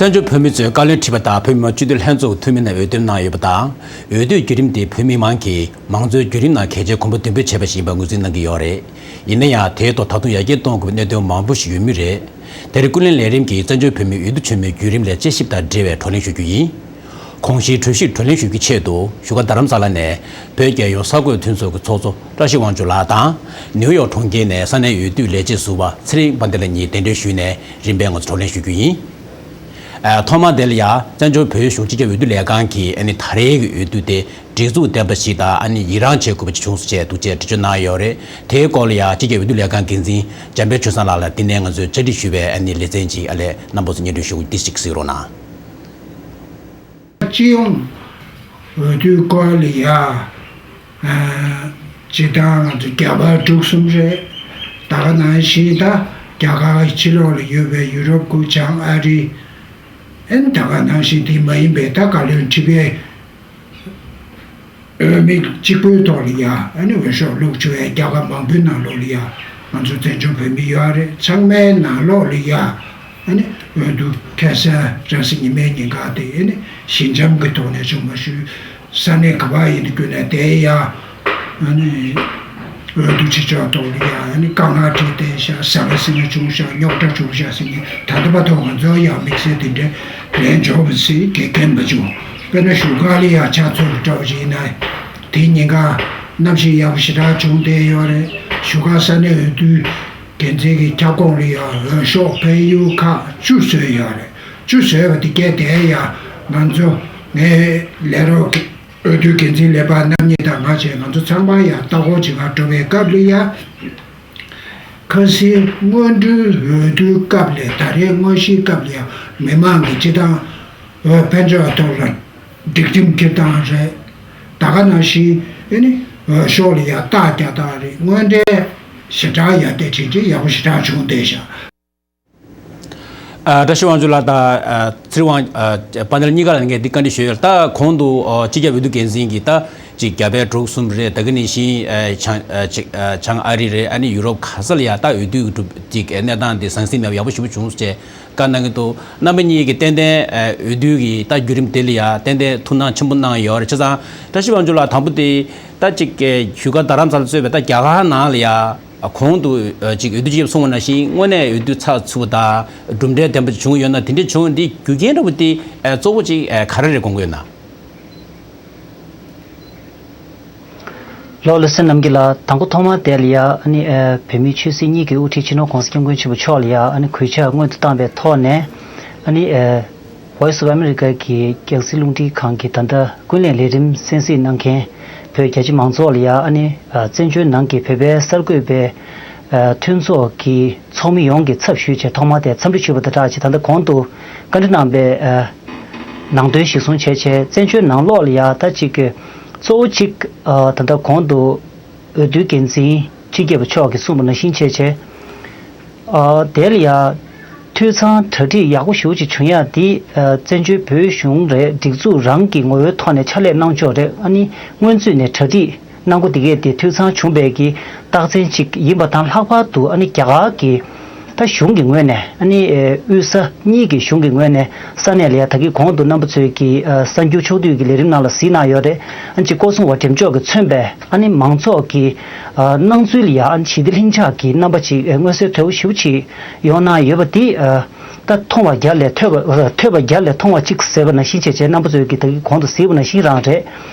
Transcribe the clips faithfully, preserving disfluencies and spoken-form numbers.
བཙན་བྱོལ་བོད་མི་ཚོས་བཀའ་བློན་ཁྲི་པ་དང་བོད་མི་མང་སྤྱི་འཐུས་ལྷན་ཚོགས་ཀྱི་འཐུས་མི་རྣམས་འོས་བསྡུ་གནང་ཡོད་པ་དང་། འོས་བསྡུའི་བརྒྱུད་རིམ་དེ་བོད་མི་མང་གིས་མང་གཙོའི་བརྒྱུད་རིམ་ནང་གལ་ཆེའི་གོམ་པ་མདུན་སྤོས་བྱས་པ་ཞིག་ཡིན་པ་ངོས་འཛིན་གནང་གི་ཡོད་རེད། ཡིན་ན་ཡང་དེའི་ཐོག་ད་དུང་ཡར་རྒྱས་གཏོང་དགོས་པའི་གནད་དོན་མང་པོ་ཞིག་ཡོད་མུས་རེད། དེར་ཀུན་གླེང་ལས་རིམ་གྱིས་བཙན་བྱོལ་བོད་མིའི་འོས་བསྡུ་ཆེན་མོའི་བརྒྱུད་རིམ་ལ་དཔྱད་ཞིབ་དང་འབྲེལ་བའི་བགྲོ་གླེང་ཞུ་རྒྱུ་ཡིན། གོང་ཞུས་གྲོས་གཞིར་བགྲོ་གླེང་ཞུ་རྒྱུའི་ཆེད་དུ་བཞུགས་སྒར་རྡ་རམ་ས་ལ་ནས་བོད་རྒྱལ་ཡོངས་གསར་འགོད་མཐུན་ཚོགས་ཀྱི་ཚོགས་གཙོ་བཀྲ་ཤིས་དབང་ཕྱུག་ལགས་དང་། ནིའུ་ཡོག་གྲོང་ཁྱེར་ནས་ས་གནས་འོས་བསྡུ་ལས་བྱེད་ཟུར་པ་ཚེ་རིང་དཔལ་ལྡན་ལགས་གཉིས་གདན་འདྲེན་ཞུས་ནས་རིམ་པས་ང་ཚོ་བགྲོ་གླེང་ཞུ་རྒྱུ་ཡིན། ཨ། ཐོག་མར་དེ་ལ་ཡང་བཙན་བྱོལ་བོད་གཞུང་སྤྱི་ཁྱབ་འོས་བསྡུ་ལས་ཁང་གིས་ཨ་ནི་ད་རེས་ཀྱི་འོས་བསྡུ་དེ་སྒྲིག་འཛུགས་ལྡན་པ་ཞིག་དང་ཨ་ནི་ཡི་རངས་བྱེད་དགོས་པ་ཞིག་བྱུང་སོང་ཅེས་འདུག་ཅེས་འགྲེལ་བརྗོད་གནང་ཡོད་རེད། དེའི་སྐོར་ལ་ཡང་སྤྱི་ཁྱབ་འོས་བསྡུ་ལས་ཁང་འགན་འཛིན་འཇམ་དཔལ་ཆོས་བཟང་ལགས་ལ་འདི་ནས་ང་ཚོས་བཅར་འདྲི་ཞུས་པའི་ཨ་ནི་ལེ་ཚན་ཅིག་ཨ་ལས་རྣམ་པ་ཚོ་སྙན་སྒྲོན་ཞུ། འདི་ཞིག་གཟིགས་རོགས་གནང་། སྤྱི་ཡོངས་འོས་བསྡུའི་སྐོར་ལ་ཡ། ཨ། སྤྱིར་བཏང་ང་ཚོ་རྒྱ་བལ་འབྲུག་གསུམ་རེད། ད་ག་ནང་བཞིན་ད་རྒྱ་གར་གྱི་ཕྱི་ལོགས་ལ་ཡོད་པའི་ཡུ་རོབ་ཁུལ་བྱང་ཨ་རི། ཨན་ད་ག་ནང་བཞིན་དེ་མ་ཡིན་པའི་ད་བཀའ་བློན་ཁྲི་པའི་འོས་མི་གཅིག་པུའི་ཐོག་ལ་ཡ་ཨ་ནི་འོས་ཤོག་བླུགས་ཆོག་ཡ་རྒྱ་གར་མང་པོའི་ནང་ལོགས་ལ་ཡ་ང་ཚོ་བཙན་བྱོལ་བོད་མི་ཡོད་རེད། ཚང་མའི་ནང་ལོགས་ལ་ཡ་ཨ་ནི་འོས་བསྡུ་ཁ་སང་རེས་གཟའ་ཉི་མའི་ཉིན་ཀ་དེ་ཨ་ནི་ཞི་འཇམ་གྱི་ཐོག་ནས་བྱུང་བ་ཞུ། ས་གནས་ག་པར་ཡིན་དུས་ཀུན་ནས་དེ་ཡ་ཨ་ནི་འོས་བསྡུ་བྱེད་ཕྱོགས་ཐོག་ལ་ཡ་ཨ་ནི་དཀའ་ངལ་འཕྲད་བསྡད་ཤག་ཟ་མ་ཟ་མ་བྱུང་ཤག་རྙོག་དྲ་བྱུང་ཤག་ཟེར་ནས་ད་ལྟ་བར་དུ་ང་ཚོ་ཡང་དམིགས་བསལ་དེ་འདྲའི་ལན་འབྱོར་བ་ཟེར་གེ་གན་མ་བྱུང་། དཔེར་ན་བཞུགས་སྒར་ལ་ཡ་ཆ་མཚོན་ལ་འདྲ་བ་ཞིག་ཡིན་ན་དེ་ཉིན་ཀ་གནམ་གཤིས་ཡག་པོ་ཞེ་དྲག་བྱུང་བསྡད་ཡོད་རེད། བཞུགས་སྒར་ས་གནས་འོས་བསྡུ་འགན་འཛིན་གྱི་ཁྱབ་ཁོངས་ལ་ཡ་འོས་ཤོག་འཕེན་ཡུལ་ཁག་བཅུ་བཟོས་ཡོད་རེད། བཅུ་བཟོས་པ་དེ་གས་དེ་ཡ་ང་ཚོ་ངའི་ལས་རོགས་ཀྱི་འོས་བསྡུ་འགན་འཛིན་ལས་འཕར་རྣམ་གཉིས་དང་ང་བཅས་ང་ཚོ་ཚང་མ་ཡ་ལྟ་སྐོར་བྱེད་གར་འགྲོ་བའི་སྐབས་ལ་ཡ། ཁ་སང་སྔོན་འགྲོའི་འོས་བསྡུའི་སྐབས་ལས་ད་རེས་དངོས་གཞིའི་སྐབས་ལ་ཡ་མི་མང་གི་སྤྱི་བཏང་འོས་འཕེན་ཕྱོགས་ཐོག་ལ་སྒྲིག་ཁྲིམས་འཁྱེར་སྟངས་རེད། ད་ག་ནང་བཞིན་ཨེ་ནི་འོས་ཤོག་ལ་ཡ་རྟགས་རྒྱག་སྟངས་རེད། དངོས་འབྲེལ་ཞེ་དྲག་ཡ་དེ་དྲིན་ཆེན་ཡག་པོ་ཞེ་དྲག་བྱུང་བསྡད་ཤག་ཨ། བཀྲ་ཤིས་དབང་ཕྱུག་ལགས་དང་། ཨ། ཚེ་རིང་དབང་། ཨ། དཔལ་ལྡན་གཉིས་ཀ་ལ་ངས་འདི་བཀའ་འདྲི་ཞུས་ཡོད། ད་གོང་དུ། ཨ། སྤྱི་ཁྱབ་འོས་བསྡུ་འགན་འཛིན་གྱིས་ད་ཅིག་རྒྱ་བལ་འབྲུག་གསུམ་རེད། ད་ག་ནང་བཞིན། ཨ། བྱང་། ཨ། ཅིག་ཨ། བྱང་ཨ་རི་རེད། ཨ་ནི་ཡུ་རོབ་ག་ས་ལ་ཡ་ད་འོས་བསྡུ་གི་གྲུབ་ཅིག་གནས་སྟངས་འདི་ཟང་ཟིང་མེད་པ་ཡག་པོ་ཞེ་པོ་བྱུང་ཟེར་བཀའ་གནང་གི་འདུག་རྣམ་པ་གཉིས་ཀྱིས་ཏན་ཏན། ཨ། འོས་བསྡུ་གི་ད་བརྒྱུད་རིམ་དེ་ལ་ཡ་ཏན་ཏན་ཐུགས་སྣང་ཆེན་པོ་གནང་ཡོད་རེད། བྱས་ཙང་བཀྲ་ཤིས་དབང་ཕྱུག་ལགས་དང་པོ་དེ་ད་ཅིག་བཞུགས་སྒར་རྡ་རམ་ས་ལ་གཙོས་པའི་ད་རྒྱ་གར་ནང་ལ་ཡ། གོང་དུ་ཅིག་འོས་བསྡུ་ཅིག་གསུངས་པ་ནང་བཞིན་དངོས་གནས་འོས་བསྡུ་ཚགས་ཚུད་པ་དང་གྲུབ་འབྲས་ལྡན་པ་ཅིག་བྱུང་ཡོད་ན། དེ་འདྲ་བྱུང་འདི་རྒྱུ་རྐྱེན་འདྲ་བོ་དེ་གཙོ་བོ་ཅིག་ག་རེ་རེད་དགོངས་ཀྱི་ཡོད་ན། ལགས་བློ་སེང་རྣམ་རྒྱལ་ལགས། དང་པོ་ཐོག་མར་དེ་ལ་ཡ་ཨ་ནི་བོད་མིའི་ཆོས་སྲིད་གཉིས་ཀྱི་དབུ་ཁྲིད་སྤྱི་ནོར་༸གོང་ས་༸སྐྱབས་མགོན་ཆེན་པོ་མཆོག་ལ་ཡ་ཨ་ནི་གུས་ཕྱག་སྔོན་དུ་བཏང་བའི་ཐོག་ནས་ཨ་ནི། Voice of America གི་རྒྱང་སྲིང་རླུང་འཕྲིན་ཁང་གི་ད་ལྟ་ཀུན་གླེང་ལས་རིམ་གསན་གཟིགས་གནང་མཁན་བོད་རྒྱ་ཆེ་མང་ཚོགས་ལ་ཡ་ཨ་ནི་བཙན་བྱོལ་ནང་གི་བོད་པའི་གསར་འགོད་པའི་མཐུན་ཚོགས་ཀྱི་ཚོགས་མི་ཡོངས་ཀྱི་ཚབ་ཞུས་བྱས་ཐོག་མར་དེ་འཚམས་འདྲི་ཞུས་པ་དང་སྦྲགས་ཀྱིས་ད་ལྟ་གོང་དུ་བཀའ་འདྲི་གནང་པའི་ནང་དོན་གཞིར་བཟུང་བྱས་བྱས་བཙན་བྱོལ་ནང་ལོགས་ལ་ཡ་ད་ཅིག་གཙོ་བོ་གཅིག་ད་ལྟ་གོང་དུ་འོས་བསྡུའི་འགན་འཛིན་སྤྱི་ཁྱབ་མཆོག་གིས་གསུངས་པ་ནང་བཞིན་བྱས་བྱས། ཨ། དེ་ལ་ཡ་འཐུས་ཚང་གྲ་སྒྲིག་ཡག་པོ་ཞེ་པོ་ཅིག་བྱུང་ཡ་འདི། ཨ། བཙན་བྱོལ་བོད་གཞུང་རེད། སྒྲིག་འཛུགས་རང་གི་ངོ་བོའི་ཐོག་ནས་ཕྱག་ལས་གནང་ཕྱོགས་རེད། ཨ་ནི་སྔོན་ཚུད་ནས་གྲ་སྒྲིག་གནང་སྒོ་འདི་གས་དེ་འཐུས་ཚང་བྱུང་བའི་གི་རྟགས་མཚན་ཅིག་ཡིན་པ་དང་། ལྷག་པར་དུ་ཨ་ནི་རྒྱ་གར་གྱི་ད་གཞུང་གི་ངོས་ནས་ཨ་ནི་ཨེ་དབུས་ས་གཉིས་ཀྱི་གཞུང་གི་ངོས་ནས་ས་གནས་ལ་ཡ་ད་གིན་གོང་དུ་རྣམ་པ་ཚོས་ཀྱི་ཨ་གསར་འགྱུར་ཕྱོགས་བསྡུས་ཀྱི་ལས་རིམ་ནང་ལ་གཟིགས་གནང་ཡོད་རེད། ཨ་ནི་ཅིག་སྐོར་སྲུང་བ་འགྲེམས་འཇོག་གིས་མཚོན་པའི་ཨ་ནི་མང་ཚོགས་ཀྱི་ཨ་སྣང་ཚུལ་ལ་ཡ་ཨ་ནི་ཞི་བདེ་ལྷིང་འཇགས་ཀྱི་རྣམ་པ་ཅིག་ཨེ་མངོན་གསལ་དོད་པོ་ཞེ་པོ་ཅིག་ཡོང་གནང་ཡོད་པ་འདི། ཨ་ད་མཐོང་བ་བརྒྱ་ལས་ཐོས་པ། ཐོས་པ་བརྒྱ་ལས་མཐོང་བ་གཅིག་ཟེར་བ་ནང་བཞིན་བྱས་བྱས་རྣམ་པ་ཚོས་ཀྱིས་ད་གིན་གོང་དུ་གཟིགས་པ་ནང་བཞིན་རང་རེད།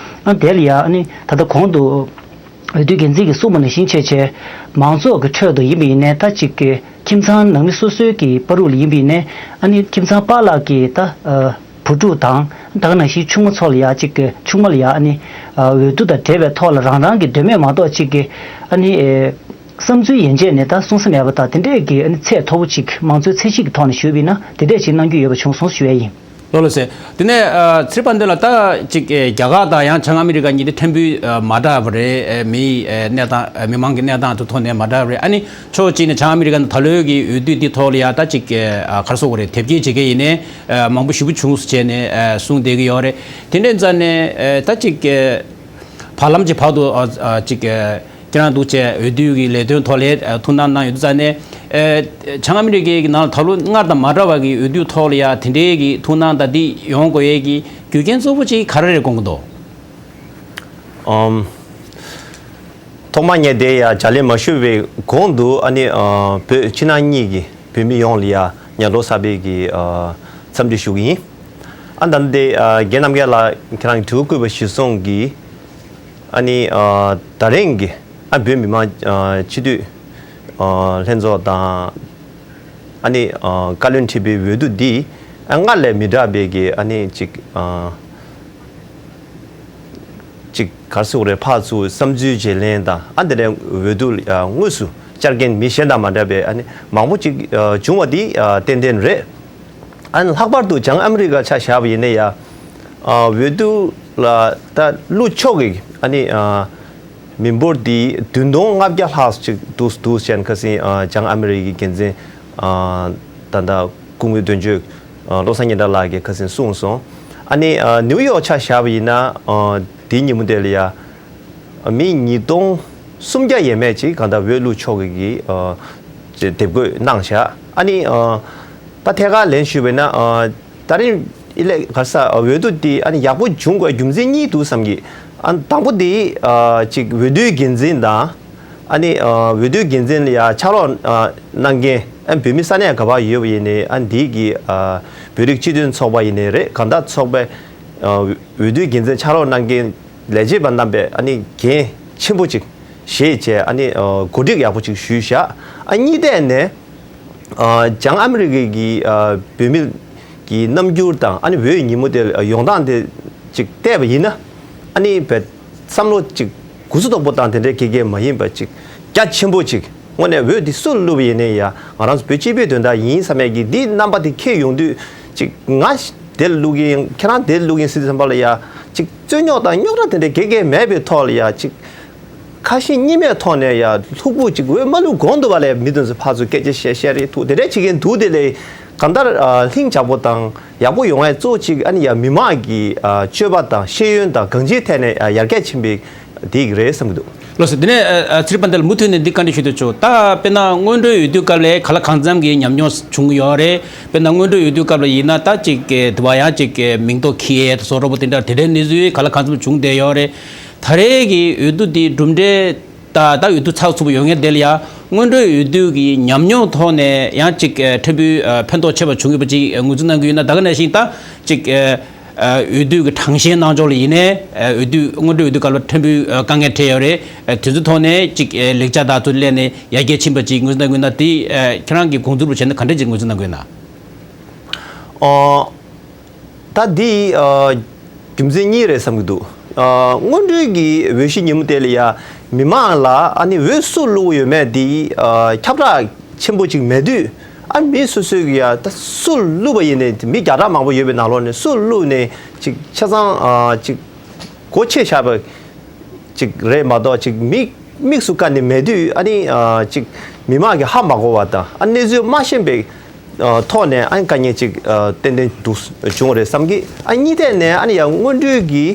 ཨ་དེ་ལ་ཡ་ཨ་ནི་ད་ལྟ་གོང་དུ་འོས་བསྡུ་འགན་འཛིན་གྱིས་གསུངས་པ་ནང་བཞིན་བྱས་བྱས་མང་ཚོགས་ཀྱི་ཁྲོད་དུ་ཡིན་པ་ཡིན་ནའི་ད་ཅིག་གི་ཁྱིམ་ཚང་ནང་མི་སོ་སོའི་གི་བར་དུ་ལ་ཡིན་པ་ཡིན་ནའི་ཨ་ནི་ཁྱིམ་ཚང་པཱ་ལགས་ཀྱི་ད་ཨ་བུ་ཕྲུག་དང་ད་ག་ནང་བཞིན་ཆུང་མ་ཚོ་ལ་ཡ་ཅིག་གི་ཆུང་མ་ལ་ཡ་ཨ་ནི་ཨ་འོས་བསྡུ་དང་འབྲེལ་བའི་ཐོག་ལ་རང་རང་གི་འདོད་མོས་མ་གཏོགས་ཅིག་གི་ཨ་ནི་ཨེ། བསམ་ཚུལ་ཡན་ཆད་ནས་ད་གསུང་ས་མེད་པ་དང་དེ་འདྲས་ཀྱི་ཨ་ནི་ཚད་མཐོ་པོ་ཅིག་མང་གཙོའི་ཚད་གཞི་གི་ཐོག་ནས་ཞུས་པ་ཡིན་ན་དེ་འདྲས་ཅིག་གནང་རྒྱུ་ཡོད་པ་བྱུང་སོང་ཞུ་ཡས་ཡིན། ལགས་ལགས་སེ། དེ་ནས་ཨ་ཚེ་རིང་དཔལ་ལྡན་ལགས། ད་ཅིག་ཨེ་རྒྱ་གར་དང་ཡང་བྱང་ཨ་མི་རི་ཀ་གཉིས་དེ་ཕྲན་བུ་ཨ་མ་འདྲ་བ་རེད། ཨེ་མིའི་ཨེ་གནས་སྟངས། ཨེ་མི་མང་གི་གནས་སྟངས་དེ་ཐོག་ནས་མ་འདྲ་བ་རེད། ཨ་ནི་ཕྱོགས་གཅིག་ནས་བྱང་ཨ་མི་རི་ཀ་ནང་ད་ལོའི་གི་འོས་བསྡུ་འདི་ཐོག་ལ་ཡང་ད་ཅིག་ཨེ་ཨ་ག་རེ་ཟེར་དགོས་རེད། དེབ་སྐྱེལ་བྱེད་མཁན་ཡིན་ནའི་ཨེ་མང་པོ་ཞེ་པོ་བྱུང་སོང་བྱས་ནས་ཨེ་གསུངས་བསྡད་ཀྱི་ཡོད་རེད། དེ་འདྲས་ཙང་ནས་ཨེ་ད་ཅིག་ཨེ་བར་ལམ་གྱི་བར་དུ་ཨ་ཨ་ཅིག་ཨེ། ཁྱེད་རང་འདུག་བྱས་འོས་བསྡུ་གི་ལས་དོན་ཐོག་ལ་ཐུགས་སྣང་གནང་ཡོད་དུས་ཙང་ནས། བྱང་ཨ་མི་རི་ཀའི་ནང་ལ་ད་ལོ་སྔར་དང་མ་འདྲ་བ་གི་འོས་བསྡུ་ཐོག་ལ་ཡ་དེ་འདྲའི་གི་ཐུགས་སྣང་དང་འདི་ཡོང་དགོས་ཡས་ཀྱི་རྒྱུ་རྐྱེན་གཙོ་བོ་གཅིག་ག་རེ་རེད་དགོངས་ཀྱི་འདུག་ཨམ། ཐོག་མ་ངས་དེ་ཡ་ལྗགས་ལན་མ་ཞུ་བའི་གོང་དུ་ཨ་ནི་ཨ་བོད་ཕྱི་ནང་གཉིས་ཀྱི་བོད་མི་ཡོངས་ལ་ཡ་ཉག་ལོ་གསར་པའི་གི་ཨ་འཚམས་འདྲི་ཞུ་གི་ཡིན། ཨ་ད་ནི་དེ་ཨ་རྒན་རྣམ་རྒྱལ་ལགས་ཁྱེད་རང་གི་དྲི་བ་བཀོད་པ་གཞིར་བཟུང་གི་ཨ་ནི་ཨ་ད་རིང་གི་ཨ་བོད་མི་མང་ཨ་སྤྱི་འཐུས་ཨ་ལྷན་ཚོགས་དང་ཨ་ནི་ཨ་བཀའ་བློན་ཁྲི་པའི་འོས་བསྡུ་འདི་ཨ་སྔར་ལས་མི་འདྲ་བའི་གི་ཨ་ནི་ཅིག་ཨ་ཅིག་ག་རེ་ཟེར་དགོས་རེད། ཕར་ཚུར་བསམ་ཚུལ་བརྗེ་ལེན་དང་ཨ་དེ་འདྲའི་འོས་བསྡུ་ཨ་དངོས་སུ་བཅར་མཁན་མི་གཞན་དང་མ་འདྲ་བའི་ཨ་ནི་མང་པོ་ཅིག་ཨ་བྱུང་བ་འདི་ཨ་ཏན་ཏན་རེད། ཨ་ནི་ལྷག་པར་དུ་བྱང་ཨ་མི་རི་ཀ་ཆ་བཞག་པ་ཡིན་ན་ཡ་ཨ་འོས་བསྡུ་ལ་ད་བླུག་ཆོག་གི་ཨ་ནི་ཨ་མི་འབོར་འདི་བདུན་སྟོང་ལྔ་བརྒྱ་ལྷག་ཅིག་འདུག་འདུག་ཅེས་ཁ་སང་ཨ་བྱང་ཨ་མི་རི་ཀའི་འགན་འཛིན་ཨ་ད་ལྟ་སྐུ་ངོ་དོན་གཅོད་ཨ་བློ་བཟང་སྙན་གྲགས་ལགས་ཀྱིས་ཁ་སང་གསུངས་སོང་། ཨ་ནི་ཨ་ནིའུ་ཡོག་ཆ་བཞག་པ་ཡིན་ན་ཨ་དེའི་ཉིན་མོ་དེ་ལ་ཡ་མི་ཉིས་སྟོང་སུམ་བརྒྱ་ཡས་མས་ཅིག་གང་ལྟར་འོས་བླུག་ཆོག་གི་གི་ཨ་ཅེས་དེབ་འགོད་གནང་བཞག་ཨ་ནི་ཨ་ད་ཐད་ཀར་ལན་ཞུས་པ་ཡིན་ན་ཨ་ད་རིང་ཨི་ལས་ག་ས་འོས་བསྡུ་འདི་ཨ་ནི་ཡག་པོ་བྱུང་དགོས་རྒྱུ་མཚན་གཉིས་འདུག་བསམ་གི་ཨ་དང་པོ་འདི་ཨ་ཅིག་འོས་བསྡུའི་འགན་འཛིན་དང་ཨ་ནི་ཨ་འོས་བསྡུའི་འགན་འཛིན་ལ་ཡ་ཕྱག་རོགས་ཨ་གནང་མཁན་ཨ་བོད་མི་ས་གནས་ག་པར་ཡོད་པ་ཡིན་ནའི་ཨ་འདི་གི་ཨ་བོད་རིགས་སྤྱི་མཐུན་ཚོགས་པ་ཡིན་ནའི་རེད། གང་ལྟར་ཚོགས་པའི་ཨ་འོས་བསྡུའི་འགན་འཛིན་ཕྱག་རོགས་གནང་མཁན་ལས་བྱེད་པ་རྣམ་པས་ཨ་ནི་འགན་ཆེན་པོ་ཅིག་བཞེས་བྱས་ཨ་ནི་ཨ་གོ་སྒྲིག་ཡག་པོ་ཅིག་ཞུས་བཞག་ཨ་གཉིས་ཐད་ནས། ཨ་བྱང་ཨ་མི་རི་ཀའི་གི་ཨ་བོད་མི་གི་རྣམ་འགྱུར་དང་ཨ་ནི་འོས་ཉིན་མོ་དེ་ཡོང་སྟངས་དེ་ཅིག་བལྟས་པ་ཡིན་ན་ཨ་ནི་བས་བསམ་བློ་ཅིག་གུ་སུ་དོག་པོ་དང་དེ་འདྲའི་གི་གི་མ་ཡིན་པ་ཅིག་རྒྱ་ཆེན་པོ་ཅིག་དངོས་གནས་འོས་འདི་སུ་བླུགས་པ་ཡིན་ནའི་ཡ་ང་རང་ཚོ་བོད་སྤྱི་པའི་དོན་དག་ཡིན་བསམ་ཡས་ཀྱི་འདི་རྣམ་པ་དེ་འཁྱེར་ཡོང་དུས་ཅིག་ང་དེ་བླུགས་ཀྱི་ཡིན་ཁྱེད་རང་དེ་བླུགས་ཡིན་སྲིད་བསམ་པ་ལ་ཡ་ཅིག་རྩོད་རྙོག་དང་རྙོག་དྲ་དེ་འདྲའི་གི་གི་མེད་པའི་ཐོག་ལ་ཡ་ཅིག་ཁ་ཞེ་གཉིས་མེད་ཐོག་ནས་ཡ་ལྷུག་པོ་ཅིག་འོས་མ་བླུགས་གོང་དུ་བ་ལས་མི་དེ་ཚོ་ཕར་ཚུར་སྐད་ཆ་བཤད་བཤད་རེད་འདུག་དེ་འདྲ་བྱེད་མཁན་འདུག་དེ་ལས་གང་ལྟར་ཨ་ལྷིང་འཇགས་པོ་དང་ཡག་པོ་ཡོང་ཡ་གཙོ་བོ་ཅིག་ཨ་ནི་ཡ་མི་མང་གི་ཨ་སྤྱོད་པ་དང་ཤེས་ཡོན་དང་གང་ཅིའི་ཐད་ནས་ཨ་ཡར་རྒྱས་ཕྱིན་པའི་དེ་ཡིག་རེད་བསམ་གྱི་འདུག་ལགས་སོ། དེ་ནས་ཨ་ཚེ་རིང་དཔལ་ལྡན་ལགས་མུ་མཐུད་ནས་འདི་བཀའ་འདྲི་ཞུ་འདོད་བྱུང་། ད་དཔེར་ན་སྔོན་འགྲོའི་འོས་བསྡུའི་སྐབས་ལ་གང་ལ་གང་འཚམ་གྱི་ཉམས་མྱོང་བྱུང་གི་ཡོད་རེད། དཔེར་ན་སྔོན་འགྲོའི་འོས་བསྡུའི་སྐབས་ལ་ཡིན་ན་ད་ཅིག་དེ་བ་ཡང་ཅིག་མིང་ཐོ་འཁྱེར་ཡས་སོགས་རོགས་པ་དེ་འདྲ་དེ་འདྲའི་གནས་ཚུལ་གང་ལ་གང་འཚམ་བྱུང་བསྡད་ཡོད་རེད། ད་རེས་ཀྱི་འོས་བསྡུ་འདི་གྲུབ་འབྲས་ད་ད་འོས་བསྡུ་ཚགས་ཚུད་པོ་ཡོང་མཁན་དེ་ལ་ཡང་སྔོན་འགྲོའི་འོས་བསྡུ་གི་ཉམས་མྱོང་ཐོག་ནས་ཡང་ཅིག་ཕྲན་བུ་ཕན་ཐོགས་ཆེ་བ་བྱུང་ཡོད་པ་ཅིག་ངོས་འཛིན་གནང་གི་ཡོད་ན། ད་ག་ནང་བཞིན་ད་ཅིག་འོས་བསྡུ་གི་གྲངས་བཤེར་གནང་ཕྱོགས་ལ་ཡིན་ནའི་འོས་བསྡུ་སྔོན་འགྲོའི་འོས་བསྡུ་སྐབས་ལ་ཕྲན་བུ་དཀའ་ངལ་འཕྲད་ཡོད་རེད། དེ་ཚོའི་ཐོག་ནས་ཅིག་ལེགས་ཆ་དག་ཚུར་སླེབས་ནས་ཡར་རྒྱས་ཕྱིན་པ་ཅིག་ངོས་འཛིན་གནང་གི་ཡོད་ན། དེ་ཁྱེད་རང་གི་དགོངས་ཚུལ་བྱས་ན་ག་འདྲ་ཅིག་ངོས་འཛིན་གནང་གི་ཡོད་ན། ཨོ། ད་འདི་ཨ་རྒྱུ་མཚན་གཉིས་རེད་བསམ་གྱི་འདུག་ཨ་སྔོན་འགྲོའི་གི་འོས་གཞི་ཉིན་མོ་དེ་ལ་ཡ་མི་མང་ལ་ཨ་ནི་འོས་སུ་བླུགས་ཡོད་མེད་འདི་ཨ་ཁྱབ་བསྒྲགས་ཆེན་པོ་ཅིག་མེད་དུས་ཨ་མི་སོ་སོའི་གི་ཡ་ད་སུ་བླུགས་པ་ཡིན་ནའི་མི་བརྒྱ་ཕྲག་མང་པོ་ཡོད་པའི་ནང་ལོགས་ནས་སུ་བླུགས་ནའི་ཅིག་ཆ་ཚང་ཨ་ཅིག་སྒོ་ཕྱེ་བཞག་པ་ཅིག་རེད་མ་གཏོགས་ཅིག་མིག་དམིགས་སུ་བཀར་ནས་མེད་དུས་ཨ་ནི་ཨ་ཅིག་མི་མང་གིས་ཧ་མ་གོ་བ་དང་ཨ་གནས་ཚུལ་མ་ཤེས་པའི་ཨ་ཐོག་ནས་ཨ་ནི་དཀའ་ངལ་ཅིག་ཨ་ཏན་ཏན་འདུག་བྱུང་བ་རེད་བསམ་གི་ཨ་གཉིས་ཐད་ནས་ཨ་ནི་ཡང་སྔོན་འགྲོའི་གི་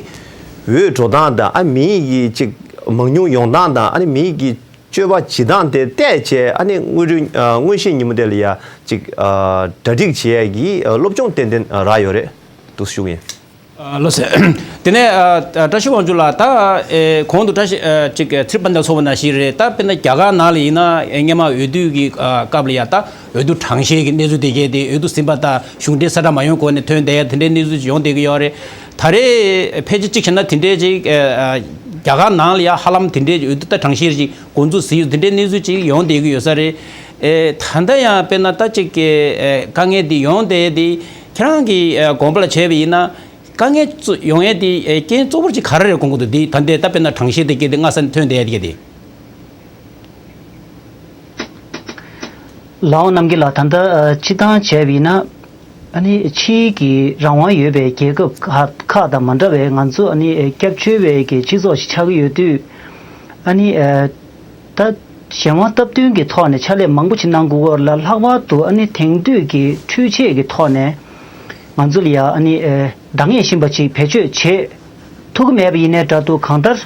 འོས་འགྲོ་སྟངས་དང་ཨ་མིའི་གི་ཅིག་མང་ཉུང་ཡོང་སྟངས་དང་ཨ་ནི་མིའི་གི་སྤྱོད་པ་བྱེད་སྟངས་དེ་བལྟས་བྱས་ཨ་ནི་དངོས་རིག་ཨ་དངོས་གཞི་ཉིན་མོ་དེ་ལ་ཡ་ཅིག་ཨ་གྲ་སྒྲིག་བྱེད་ཡས་ཀྱི་ཨ་སློབ་སྦྱོང་ཏན་ཏན་ཨ་རག་ཡོད་རེད་འདུག་ཞུ་གི་ཡིན། ཨ་ལགས་སོ། དེ་ནས་ཨ་བཀྲ་ཤིས་དབང་ཕྱུག་ལགས། ད་ཨེ་གོང་དུ་བཀྲ་ཤིས་ཨ་ཅིག་ཚེ་རིང་དཔལ་ལྡན་ཚོགས་པ་ནང་བཞིན་རེད། ད་དཔེར་ན་རྒྱ་གར་ནང་ལ་ཡིན་ན་ཨེ་སྔོན་མ་འོས་བསྡུ་གི་ཨ་སྐབས་ལ་ཡ་ད་འོས་བསྡུ་གྲངས་བཤེར་གྱི་གནས་ཚུལ་དེ་གས་དེ་འོས་བསྡུ་ཟིན་པ་དང་གཞུང་འབྲེལ་གསལ་བསྒྲགས་མ་ཡོང་གོང་ནས་ཐོན་བསྡད་ཡ་དེ་འདྲའི་གནས་ཚུལ་ཅིག་ཡོང་བསྡད་ཀྱི་ཡོད་རེད། ད་རེས་ཕལ་ཆེར་གཅིག་བྱས་ན་དེ་འདྲའི་ཅིག་ཨ་རྒྱ་གར་ནང་ལ་ཡ་ཧ་ལམ་དེ་འདྲའི་འོས་བསྡུ་ད་གྲངས་བཤེར་ཅིག་འགོ་འཛུགས་ཟིན་ཡོད་དེ་འདྲའི་གནས་ཚུལ་ཅིག་ཡོང་བསྡད་ཀྱི་ཡོད་ས་རེད། ཨེ་ད་ལྟ་ཡང་དཔེར་ན་ད་ཅིག་གི་ཨེ་དཀའ་ངལ་འདི་ཡོང་བསྡད་དེ་ཁྱེད་རང་གི་ཨེ་དགོངས་པ་ལ་བྱས་པ་ཡིན་ན། དཀའ་ངལ་ཚོ་ཡོང་ཡས་དེ་ཨེ་རྐྱེན་གཙོ་བོར་ཅིག་ག་རེ་རེད་དགོངས་ཀྱི་འདུག་འདི་ད་ལྟའི་ད་དཔེར་ན་གྲངས་བཤེར་དེ་གས་དེ་སྔ་ས་ནས་ཐོན་བསྡད་ཡ་དེ་གས་དེ། ལགས་འོང་རྣམ་རྒྱལ་ལགས། ད་ལྟ་ཨ་སྤྱིར་བཏང་བྱས་པ་ཡིན་ན་ཨ་ནི་ཕྱིའི་གི་རང་དབང་ཡོད་པའི་རྒྱལ་ཁབ་ཁག་ཁག་དང་མ་འདྲ་བའི་ང་ཚོ་ཨ་ནི་ཨེ་སྐྱབས་བཅོལ་བའི་གི་སྤྱི་ཚོགས་ཤིག་ཆགས་ཀྱི་ཡོད་དུས་ཨ་ནི་ཨེ་ད་གཞན་དབང་སྟབས་བསྟུན་གྱི་ཐོག་ནས་ཕྱག་ལས་མང་པོ་ཞིག་གནང་དགོས་ཀྱི་ཡོད་རེད་ལ། ལྷག་པར་དུ་ཨ་ནི་དེང་དུས་ཀྱི་འཕྲུལ་ཆས་ཀྱི་ཐོག་ནས་ང་ཚོ་ལ་ཡ་ཨ་ནི་ཨེ་འདང་ངེས་བཞིན་པ་ཅིག་བེད་སྤྱོད་བྱེད་ཐུབ་ཀྱི་མེད་པ་ཡིན་ནའི་འདྲ་འདུག་གང་ལྟར་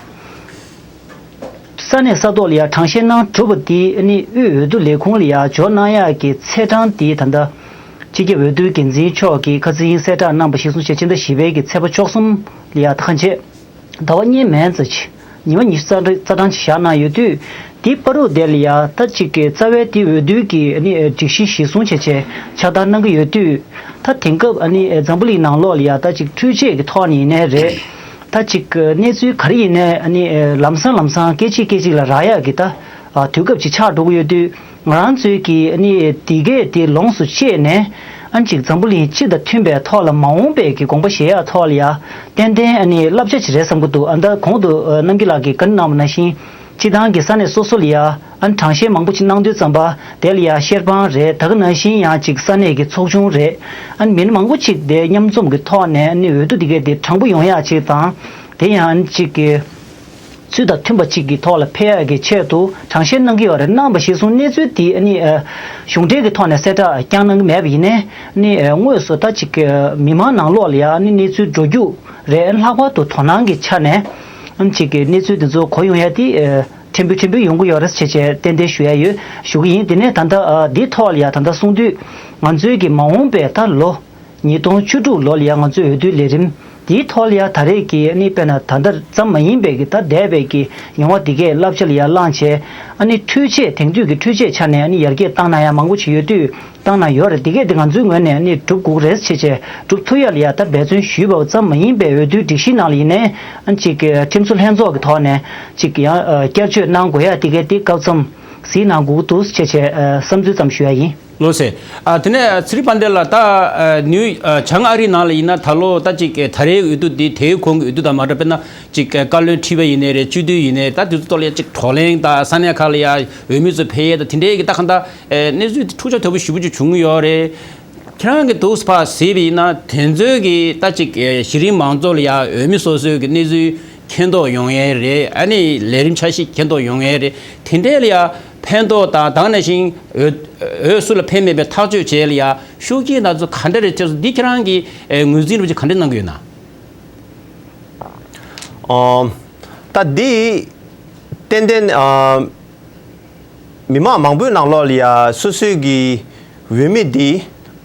ས་གནས་ས་ཐོག་ལ་ཡ་གྲངས་བཤེར་གནང་གྲུབ་པ་དེ་ཨ་ནི་དབུས་འོས་བསྡུ་ལས་ཁུངས་ལ་ཡ་འབྱོར་གནང་ཡག་གི་ཚེས་གྲངས་དེ་ད་ལྟ་སྤྱི་ཁྱབ་འོས་བསྡུའི་འགན་འཛིན་མཆོག་གིས་ཁ་སང་གསལ་བསྒྲགས་གནང་པ་གཞིར་བཟུང་བྱས་ཕྱི་ཟླ་བཞི་པའི་གི་ཚེས་པ་བཅུ་གསུམ་ལ་ཡ་ད་ག་ནང་བཞིན་ཟླ་བ་གཉིས་མན་ཙམ་ཅིག་ཉི་མ་ཉི་ཤུ་རྩ་གྲངས་ཅིག་བཞག་གནང་ཡོད་དུས། དེའི་བར་དུ་དེ་ལ་ཡ་ད་ཅིག་གི་རྩ་བའི་དེ་འོས་བསྡུ་གི་ཨ་ནི་སྒྲིག་གཞི་གཞིར་བཟུང་བྱས་བྱས་ཕྱག་བསྟར་གནང་གི་ཡོད་དུས། ད་དེང་སྐབས་ཨ་ནི་འཛམ་བུ་གླིང་ནང་ལོགས་ལ་ཡ་ད་ཅིག་འཕྲུལ་ཆས་ཀྱི་ཐོག་ནས་ཡིན་ནའི་རེད། ད་ཅིག་གི་གནས་ཚུལ་ག་རེ་ཡིན་ནའི་ཨ་ནི་ལམ་སང་ལམ་སང་སྐད་ཅིག་སྐད་ཅིག་ལ་རག་ཡག་གི་ད་དུས་སྐབས་ཅིག་ཆགས་འགྲོ་གི་ཡོད་དུས། ང་རང་ཚོའི་གི་ཨ་ནི་དེ་གས་དེ་ལོངས་སུ་སྤྱད་ནས་ཨ་ནི་ཅིག་འཛམ་བུ་གླིང་སྤྱི་དང་མཐུན་པའི་ཐོག་ལ་མ་འོངས་པའི་གི་དགོངས་པ་བཞེས་ཡག་ཐོག་ལ་ཡ་ཏན་ཏན་ཨ་ནི་བསླབ་བྱ་ཅིག་རེད་བསམ་གི་འདུག་ཨ་ད་གོང་དུ་ཨ་རྣམ་རྒྱལ་ལགས་ཀྱིས་བཀའ་འདྲི་གནང་བ་ནང་བཞིན། སྤྱི་བཏང་གི་ས་གནས་སོ་སོ་ལ་ཡ་ཨ་ནི་གྲངས་བཤེར་མང་པོ་ཅིག་གནང་དུས་ཙམ་པ་དེ་ལ་ཡ་བཤེར་དཔང་རེད། ད་ག་ནང་བཞིན་ཡང་ཅིག་ས་གནས་ཀྱི་ཚོགས་ཆུང་རེད། ཨ་ནི་མི་སྣ་མང་པོ་ཅིག་དེ་མཉམ་འཛོམས་ཀྱི་ཐོག་ནས་ཨ་ནི་འོས་བསྡུ་དེ་གས་དེ་དྲང་པོ་ཡོང་ཡག་ཅིག་དང་། དེ་ཡང་ཨ་ནི་ཅིག་གི་ཚུལ་དང་མཐུན་པ་ཅིག་གི་ཐོག་ལ་ཕེབས་ཡག་གི་ཆེད་དུ་གྲངས་བཤེར་གནང་གི་ཡོད་རེད། གནང་བ་གཞིར་བཟུང་གནས་ཚུལ་དེ་ཨ་ནི་ཨ་གཞུང་འབྲེལ་གྱི་ཐོག་ནས་གསལ་བསྒྲགས་བསྐྱངས་གནང་གི་མེད་པ་ཡིན་ནའི། ཨ་ནི་ཨ་དངོས་སུ་ད་ཅིག་གི་མི་མང་ནང་ལོགས་ལ་ཡ་ཨ་ནི་གནས་ཚུལ་འགྲོ་རྒྱུ་རེད། ཨ་ནི་ལྷག་པར་དུ་དོ་སྣང་གི་ཆ་ནས་ཨ་ནི་ཅིག་གི་གནས་ཚུལ་དེ་ཚོ་གོ་ཡོང་ཡ་དེ་ཨ་ཕྲན་བུ་ཕྲན་བུ་ཡོང་གི་ཡོད་རེད་ཅེས་བྱས་ཏན་ཏན་ཞུ་ཡ་ཡོད་ཞུ་གི་ཡིན། དེ་ནས་ད་ལྟ་ཨ་འདིའི་ཐོག་ལ་ཡ་ད་ལྟ་གསུང་དུས། ང་ཚོའི་གི་མ་འོངས་པའི་ད་ལོ་ཉིས་སྟོང་བཅུ་དྲུག་ལོ་ལ་ཡ་ང་ཚོའི་འོས་བསྡུའི་ལས་རིམ་དེའི་ཐོག་ལ་ཡ་ད་རེས་ཀྱི་ཨ་ནི་དཔེར་ན་ད་ལྟ་ཙམ་མ་ཡིན་པའི་གི་ད་འདས་པའི་གི་མྱོང་བ་དེ་གས་བསླབ་བྱ་ལ་ཡ་བླངས་བྱས། ཨ་ནི་འཕྲུལ་ཆས་དེང་དུས་ཀྱི་འཕྲུལ་ཆས་ཆ་ནས་ཨ་ནི་ཡར་རྒྱས་བཏང་གནང་ཡ་མང་པོ་ཞིག་ཡོད་དུས་བཏང་གནང་ཡོད་རེད། དེ་གས་དེ་ང་ཚོའི་ངོས་ནས་ཨ་ནི་སྒྲུབ་དགོས་རེད་ཅེས་བྱས་སྒྲུབ་ཐུབ་ཡ་ལ་ཡ་ད་འབད་བརྩོན་ཞུས་པ་ཙམ་མ་ཡིན་པའི་འོས་བསྡུའི་སྒྲིག་གཞི་ནང་ལ་ཡིན་ནའི་ཨ་ནི་ཅིག་ཁྲིམས་བཟོ་ལྷན་ཚོགས་ཀྱི་ཐོག་ནས་ཅིག་ཡང་བསྐྱར་བཅོས་གནང་དགོས་ཡ་དེ་གས་དེ་སྐབས་ཙམ་གཟིགས་གནང་དགོས་ཀྱི་འདུག་ཅེས་བྱས་བསམ་ཚུལ་ཙམ་ཞུ་ཡ་ཡིན། ལགས་སོ། ཨ་དེ་ནས་ཚེ་རིང་དཔལ་ལྡན་ལགས། ད་ཨ་ནིའུ་ཨ་བྱང་ཨ་རིའི་ནང་ལ་ཡིན་ན་ད་ལོ་ད་ཅིག་ཨ་ད་རེས་འོས་བསྡུ་འདི་དེའི་གོང་གི་འོས་བསྡུ་དང་མ་འདྲ། དཔེར་ན་ཅིག་ཨ་བཀའ་བློན་ཁྲི་པ་ཡིན་ནའི་རེད། སྤྱི་འཐུས་ཡིན་ནའི་ད་དེ་ཚོ་ཐོག་ལ་ཡ་ཅིག་བགྲོ་གླེང་དང་ས་གནས་ཁག་ལ་ཡ་འོས་མི་ཚོ་ཕེབས་ཡས་དང་དེ་འདྲའི་གི་ད་གང་ལྟར་ཨ་གནས་ཚུལ་འདི་འཁྲུག་ཆ་དོད་པོ་ཞེ་པོ་ཅིག་བྱུང་གི་ཡོད་རེད། ཁྱེད་རང་གི་འདུག་ཕར་གཟིགས་པ་ཡིན་ན་དེ་ཚོའི་གི་ད་ཅིག་ཨ་གཞི་རིམ་མང་ཚོགས་ལ་ཡ་འོས་མི་སོ་སོའི་གི་གནས་ཚུལ་མཁྱེན་རྟོགས་ཡོང་ཡས་རེད། ཨ་ནི་ལས་རིམ་འཆར་གཞི་མཁྱེན་རྟོགས་ཡོང་ཡས་རེད། དེ་འདྲས་ལ་ཡ་ཕན་ཐོགས་དང་། དེ་ནང་བཞིན་འོས་འོས་སུ་ལ་ཕན་མེད་པའི་ཐག་གཅོད་བྱས་ལ་ཡ་ཤུགས་རྐྱེན་དེ་ཚོ་ག་འདྲ་རེད། དེ་ཚོ་འདི་ཁྱེད་རང་གིས་ཨེ་ངོས་འཛིན་རུ་ཅིག་ག་འདྲ་གནང་གི་ཡོད་ན། ཨོ། ད་འདི་ཏན་ཏན་ཨ་མི་མང་མང་པོའི་ནང་ལོགས་ལ་ཡ་སོ་སོའི་གི་འོས་མི་འདི་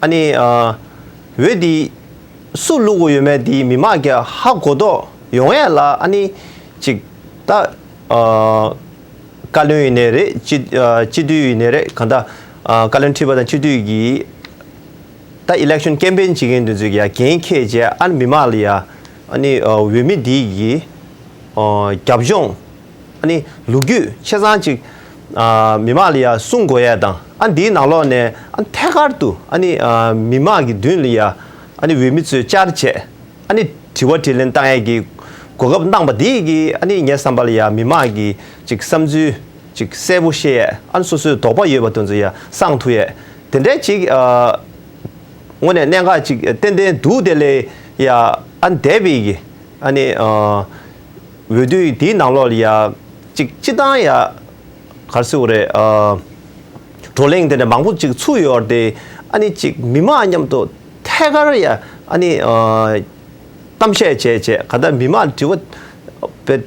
ཨ་ནི་ཨ་འོས་འདི་སུ་བླུག་དགོས་ཡོད་མེད་འདི་མི་མང་གི་ཧ་གོ་རྟོགས་ཡོང་ཡས་ལ་ཨ་ནི་ཅིག་ད་ཨ་བཀའ་བློན་ཡིན་ནའི་རེད། སྤྱི་ཨ་སྤྱི་འཐུས་ཡིན་ནའི་རེད། གང་ལྟར་ཨ་བཀའ་བློན་ཁྲི་པ་དང་སྤྱི་འཐུས་ཀྱི་ད་ཨི་ལེག་ཤན་ཀེམ་པེན་བྱེད་མཁན་དེ་ཚོས་ཀྱང་འགན་འཁྱེར་བྱས། ཨ་ནི་མི་མང་ལ་ཡ་ཨ་ནི་ཨ་འོས་མི་འདི་གི་ཨ་རྒྱབ་ལྗོངས་ཨ་ནི་ལོ་རྒྱུས་ཆ་ཚང་ཅིག་ཨ་མི་མང་ལ་ཡ་གསུང་དགོས་ཡ་དང་། ཨ་འདིའི་ནང་ལོགས་ནས་ཨ་ཐད་ཀར་དུ་ཨ་ནི་ཨ་མི་མང་གི་མདུན་ལ་ཡ་ཨ་ནི་འོས་མི་ཚོས་བཅར་བྱས། ཨ་ནི་དྲི་བ་དྲིས་ལན་བཏང་ཡས་ཀྱི་གོ་སྐབས་གནང་པ་འདི་གིས་ཨ་ནི་ངའི་བསམ་པ་ལ་ཡ་མི་མང་གི་ཅིག་བསམ་ཚུལ་ཅིག་གསལ་པོ་ཤེས་ཡས། ཨ་ནི་སོ་སོའི་དོགས་པ་ཡོད་པ་དེ་ཚོ་ཡ་སངས་ཐུབ་ཡས། དེ་འདྲའི་ཅིག་ཨ་དངོས་གནས་གནད་འགག་ཅིག་ཏན་ཏན་འདུག་དེ་ལས་ཡ་ཨ་ནི་འདས་པའི་གི་ཨ་ནི་ཨ་འོས་བསྡུ་དེའི་ནང་ལོགས་ལ་ཡ་ཅིག་སྤྱི་བཏང་ཡ་ག་རེ་ཟེར་དགོས་རེད། ཨ་བགྲོ་གླེང་དེ་འདྲ་མང་པོ་ཅིག་ཚུགས་ཡོད་རེད་དེ། ཨ་ནི་ཅིག་མི་མང་མཉམ་དུ་ཐད་ཀར་ཡ་ཨ་ནི་ཨ་གཏམ་བཤད་བྱས་བྱས། ག་ད་མི་མང་དྲི་བ་བེད་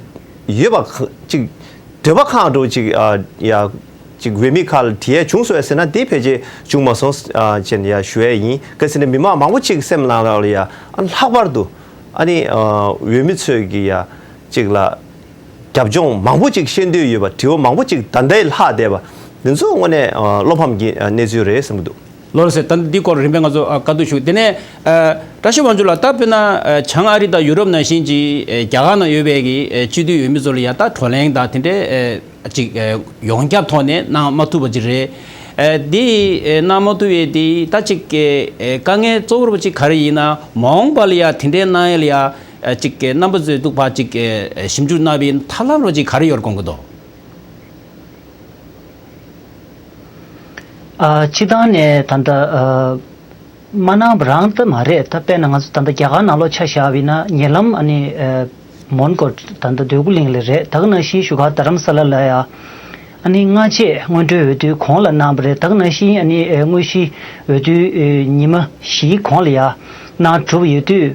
ཡོད་པ་ཅིག་འདོད་པ་ཁེངས་འགྲོ་ཅིག་ཨ་ཡ་ཅིག་འོས་མི་ཁག་ལ་དྲི་ཡས་བྱུང་སོང་ཟེར་ན་དེ་ཕལ་ཆེར་བྱུང་མ་སོང་ཨ་ཅེས་ཡ་ཞུ་ཡས་ཡིན། གལ་སྲིད་ནས་མི་མང་མང་པོ་ཅིག་སེམས་ནང་ལ་ཡ་ཨ་ལྷག་པར་དུ་ཨ་ནི་ཨ་འོས་མི་ཚོས་ཀྱི་ཡ་ཅིག་ལ་རྒྱབ་ལྗོངས་མང་པོ་ཅིག་ཤེས་འདོད་ཡོད་པ། དྲི་བ་མང་པོ་ཅིག་ད་ལྟའི་ལྷག་བསྡད་པ་འདི་ཚོ་དངོས་གནས་ཨ་བློ་ཕམ་གྱི་ཨ་གནས་ཚུལ་རེད་བསམ་གྱི་འདུག་ལགས་སོ། ད་འདི་སྐོར་རིམ་པས་ང་ཚོ་ཨ་བཀའ་བསྡུར་ཞུ། དེ་ནས་ཨ་བཀྲ་ཤིས་དབང་ཕྱུག་ལགས། ད་དཔེར་ན་ཨ་བྱང་ཨ་རི་དང་ཡུ་རོབ་ནང་བཞིན་གྱི་ཨ་རྒྱ་གར་ནང་ཡོད་པའི་གི་ཨ་སྤྱི་འཐུས་འོས་མི་ཚོ་ལ་ཡ་ད་བགྲོ་གླེང་དང་དེ་འདྲའི་ཨ་ཅིག་ཨ་ཡོངས་ཁྱབ་ཐོག་ནས་གནང་མ་ཐུབ་པ་ཅིག་རེད། ཨ་འདི་ཨ་གནང་མ་ཐུབ་པའི་དེ་ད་ཅིག་ཨ་དཀའ་ངལ་གཙོ་བོ་རུ་ཅིག་ག་རེ་ཡིན་ན། མ་འོངས་པ་ལ་ཡ་དེ་འདྲའི་གནང་ཡས་ལ་ཡ་ཨ་ཅིག་རྣམ་པ་ཚོས་འདུག་ཕར་ཅིག་ཨ་ཞིབ་འཇུག་གནང་བའི་ཐབས་ལམ་རུ་ཅིག་ག་རེ་ཡོད་དགོངས་ཀྱི་འདུག་ཨ་སྤྱི་བཏང་ནས་ད་ལྟ་ཨ་མ་གནང་བ་རང་ད་མ་རེད། ད་དཔེར་ན་ང་ཚོ་ད་ལྟ་རྒྱ་གར་ནང་ལོགས་ཆ་བཞག་པ་ཡིན་ན་ཉེ་ལམ་ཨ་ནི་ཨ་མོན་གྷོ་ད་ལྟ་འདོད་རྒུ་གླིང་ལ་རེད། ད་ག་ནང་བཞིན་བཞུགས་སྒར་རྡ་རམ་ས་ལ་ལ་ཡ་ཨ་ནི་སྔ་རྗེས་སྔོན་འགྲོའི་འོས་བསྡུའི་གོང་ལ་གནང་བ་རེད། ད་ག་ནང་བཞིན་ཨ་ནི་ཨ་དངོས་གཞི་འོས་བསྡུའི་ཨ་ཉི་མ་བཞིའི་གོང་ལ་ཡ་གནང་གྲུབ་ཡོད་དུས།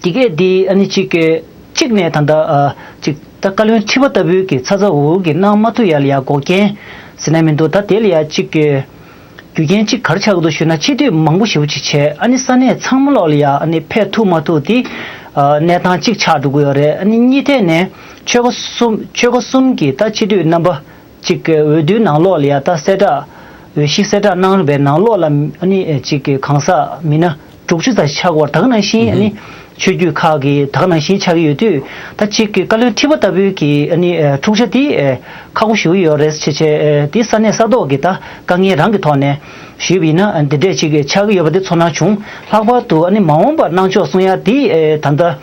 དེ་གས་དེ་ཨ་ནི་གཅིག་གི་གཅིག་ནས་ད་ལྟ་ཨ་གཅིག་ ད་བཀའ་བློན་ཁྲི་པ་ལྟ་བུའི་གི་ཚ་ཚ་འུར་འུར་གི་གནང་མ་ཐུབ་ཡ་ལ་ཡ་འགོག་རྐྱེན་ཟེར་ན་མི་འདུག་ད་དེ་ལ་ཡ་གཅིག་གི་རྒྱུ་རྐྱེན་གཅིག་ག་རེ་ཆགས་ཀྱི་འདུག་ཞུས་ན། སྤྱི་འཐུས་མང་པོ་ཞེ་པོ་ཅིག་བྱས། ཨ་ནི་ས་གནས་ཚང་མ་ལོག་ལ་ཡ་ཨ་ནི་ཕེབས་ཐུབ་མ་ཐུབ་དེ་ཨ་གནས་སྟངས་གཅིག་ཆགས་འགྲོ་གི་ཡོད་རེད། ཨ་ནི་གཉིས་ཐད་ནས་ཆོལ་ཁ་གསུམ་ཆོལ་ཁ་གསུམ་གི་ད་སྤྱི་འཐུས་རྣམ་པ་གཅིག་གི་འོས་བསྡུའི་ནང་ལོགས་ལ་ཡ་ད་གསལ་བསྒྲགས་འོས་གཞི་གསལ་བསྒྲགས་གནང་པའི་ནང་ལོགས་ལ་ཨ་ནི་གཅིག་གི་གང་ཟག་མི་སྣ་དྲུག་ཅུ་ཙམ་ཆགས་ཀྱི་ཡོད་རེད། ད་ག་ནང་བཞིན་ཨ་ནི་ཆོས་བརྒྱུད་ཁག་གི་ད་ག་ནང་བཞིན་ཆགས་ཀྱི་ཡོད་དུས། ད་གཅིག་གི་བཀའ་བློན་ཁྲི་པ་ལྟ་བུའི་གི་ཨ་ནི་འཁྲུག་ཆ་དེ་ཁག་པོ་ཞེ་པོ་ཡོད་རེད་ཅེས་བྱས། དེ་ས་གནས་ས་ཐོག་གི་ད་དཀའ་ངལ་རང་གི་ཐོག་ནས་ཞུས་པ་ཡིན་ན་འདི་འདྲས་ཅིག་ཆགས་ཀྱི་ཡོད་པ་དེ་ཚོར་སྣང་བྱུང་། ལྷག་པར་དུ་ཨ་ནི་མ་འོངས་པར་གནང་ཕྱོགས་གསུང་ཡ་དེ་ད་ལྟ་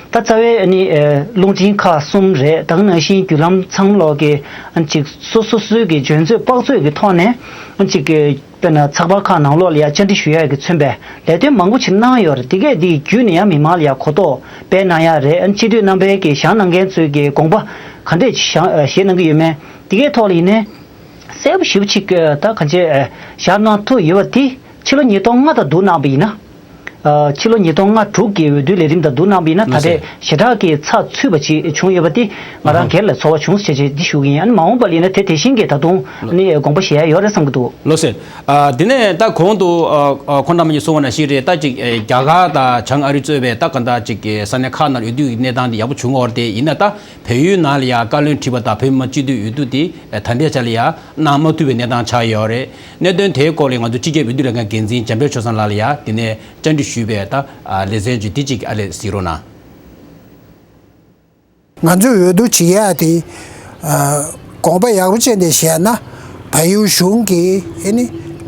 ད་རྩ་བའི་ཨ་ནི་རླུང་འཕྲིན་ཁག་གསུམ་རེད། ད་ག་ནང་བཞིན་བརྒྱུད་ལམ་ཚང་མ་ལོག་གི་ཨ་ནི་ཅིག་སོ་སོ་སོའི་གི་འཇོན་ཚོད་དཔག་ཚོད་ཀྱི་ཐོག་ནས་ཨ་ནི་ཅིག་གི་དཔེར་ན་ཚགས་པར་ཁག་ནང་ལོགས་ལ་ཡ་བཅར་འདྲི་ཞུ་ཡ་གི་མཚོན་པའི་ལས་དོན་མང་པོ་ཞིག་གནང་ཡོད་རེད། དེ་གས་འདི་བརྒྱུད་ནས་ཡང་མི་མང་ལ་ཡ་གོ་རྟོགས་སྤེལ་གནང་ཡ་རེད། ཨ་ནི་སྤྱི་འཐུས་རྣམ་པའི་གི་བཞེངས་གནང་མཁན་ཚོའི་གི་དགོངས་པ་ག་འདྲས་བཞེངས་གནང་གི་ཡོད་མེད་དེ་གས་ཐོག་ལ་ཡིན་ནའི་གསལ་པོ་ཞེ་པོ་ཅིག་ད་གང་ཅི་བཞག་གནང་ཐུབ་ཡོད་པ་དེ་ཕྱི་ལོ་ཉིས་སྟོང་ལྔ་དང་བསྡུར་གནང་པ་ཡིན་ན། ཨ་ཕྱི་ལོ་ཉིས་སྟོང་ལྔ་དྲུག་གི་འོས་བསྡུའི་ལས་རིམ་དང་བསྡུར་གནང་པ་ཡིན་ན། ད་ལགས་སོ། རེས་ཞེ་དྲག་གི་ཚགས་ཚུད་པ་ཅིག་བྱུང་ཡོད་པ་དེ་ང་རང་སྒེར་ལ་ཚོར་བ་བྱུང་ཟེར་བྱས་འདི་ཞུ་གི་ཡིན། ཨ་ནི་མ་འོངས་པ་ལ་ཡིན་ན་དེ་དེ་བཞིན་གྱི་ད་དུང་ཨ་ནི་དགོངས་པ་བཞེས་ཡ་ཡོད་རེད་བསམ་གྱི་འདུག་ལགས་སོ། ཨ་དེ་ནས་ད་གོང་དུ་ཨ་ཨ་ཁོང་རྣམ་པ་གཉིས་གསུངས་པ་ནང་བཞིན་རེད། ད་ཅིག་ཨེ་རྒྱ་གར་དང་བྱང་ཨ་རི་གཙོས་པའི་ད་ག་འདྲ་ཅིག་གི་ས་གནས་ཁག་ནང་འོས་བསྡུ་གི་གནས་སྟངས་འདི་ཡག་པོ་བྱུང་ཡོད་རེད། དེ་ཡིན་ན་ད་བལ་ཡུལ་ནང་ལ་ཡ་བཀའ་བློན་ཁྲི་པ་དང་བོད་མི་མང་སྤྱི་འཐུས་འོས་བསྡུ་དེ་ཨེ་ད་ལྟའི་ཆ་ལ་ཡ་གནང་མ་ཐུབ་པའི་གནས་སྟངས་ཆགས་ཡོད་རེད། གནད་དོན་དེའི་སྐོར་ལ་ང་ཚོ་སྤྱི་ཁྱབ་འོས་བསྡུ་ལས་ཁང་འགན་འཛིན་འཇམ་དཔལ་ཆོས་བཟང་ལགས་ལ་ཡ་དེ་ནས་བཅར་འདྲི་ཞུས་པས། ད་ཨ་ལེ་ཚན་བརྒྱད་དེ་གཅིག་ཨ་ལས་གཟིགས་རོགས་གནང་། ང་ཚོས་འོས་བསྡུ་བྱེད་ཡག་དེ་ཨ་དགོངས་པ་ཡག་པོ་བྱས་ནས་བཤད་ན། བལ་ཡུལ་གཞུང་གིས་ཨེ་ནི་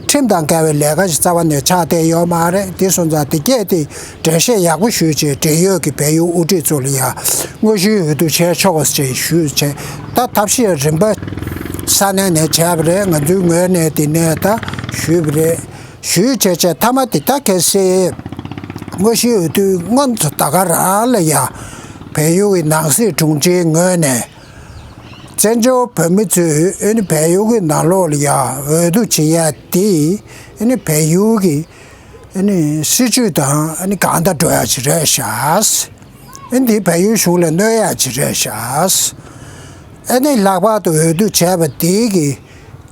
ཁྲིམས་དང་འགལ་བའི་ལས་ཀ་ཞིག་རྩ་བ་ནས་ཆགས་བསྡད་ཡོད་མ་རེད། དེ་སོང་ཙང་དེ་གས་དེ་འགྲེལ་བཤད་ཡག་པོ་ཞུས་བྱས། འབྲེལ་ཡོད་ཀྱི་བལ་ཡུལ་དབུ་ཁྲིད་ཚོ་ལ་ཡ་དངོས་གཞིའི་འོས་བསྡུ་བྱས་ཆོག་ཅེས་ཞུས་བྱས། ད་ཐབས་ཤེས་རིམ་པ་ས་གནས་ནས་བྱས་པ་རེད། ང་ཚོའི་ངོས་ནས་དེ་ནས་ད་ཞུས་པ་རེད། ཞུས་བྱས་བྱས་མཐའ་མ་དེ་ད་གལ་སྲིད་དངོས་གཞིའི་འོས་བསྡུ་སྔོན་དུ་ད་ག་རང་ལ་ཡ་བལ་ཡུལ་གྱི་ནང་སྲིད་དྲུང་ཆེའི་ངོས་ནས་བཙན་བྱོལ་བོད་མི་ཚོས་ཨེ་ནི་བལ་ཡུལ་གྱི་ནང་ལོགས་ལ་ཡ་འོས་བསྡུ་བྱེད་ཡ་དེ་ཨེ་ནི་བལ་ཡུལ་གྱི་ཨེ་ནི་སྲིད་ཇུས་དང་ཨེ་ནི་གང་ལྟར་འགྲོ་ཡ་ཅིག་རེད་ཤག་ཨེ་འདི་བལ་ཡུལ་གཞུང་ལ་གནོད་ཡ་ཅིག་རེད་ཤག་ཨེ་ནི་ལྷག་པར་དུ་འོས་བསྡུ་བྱས་པ་དེ་གི་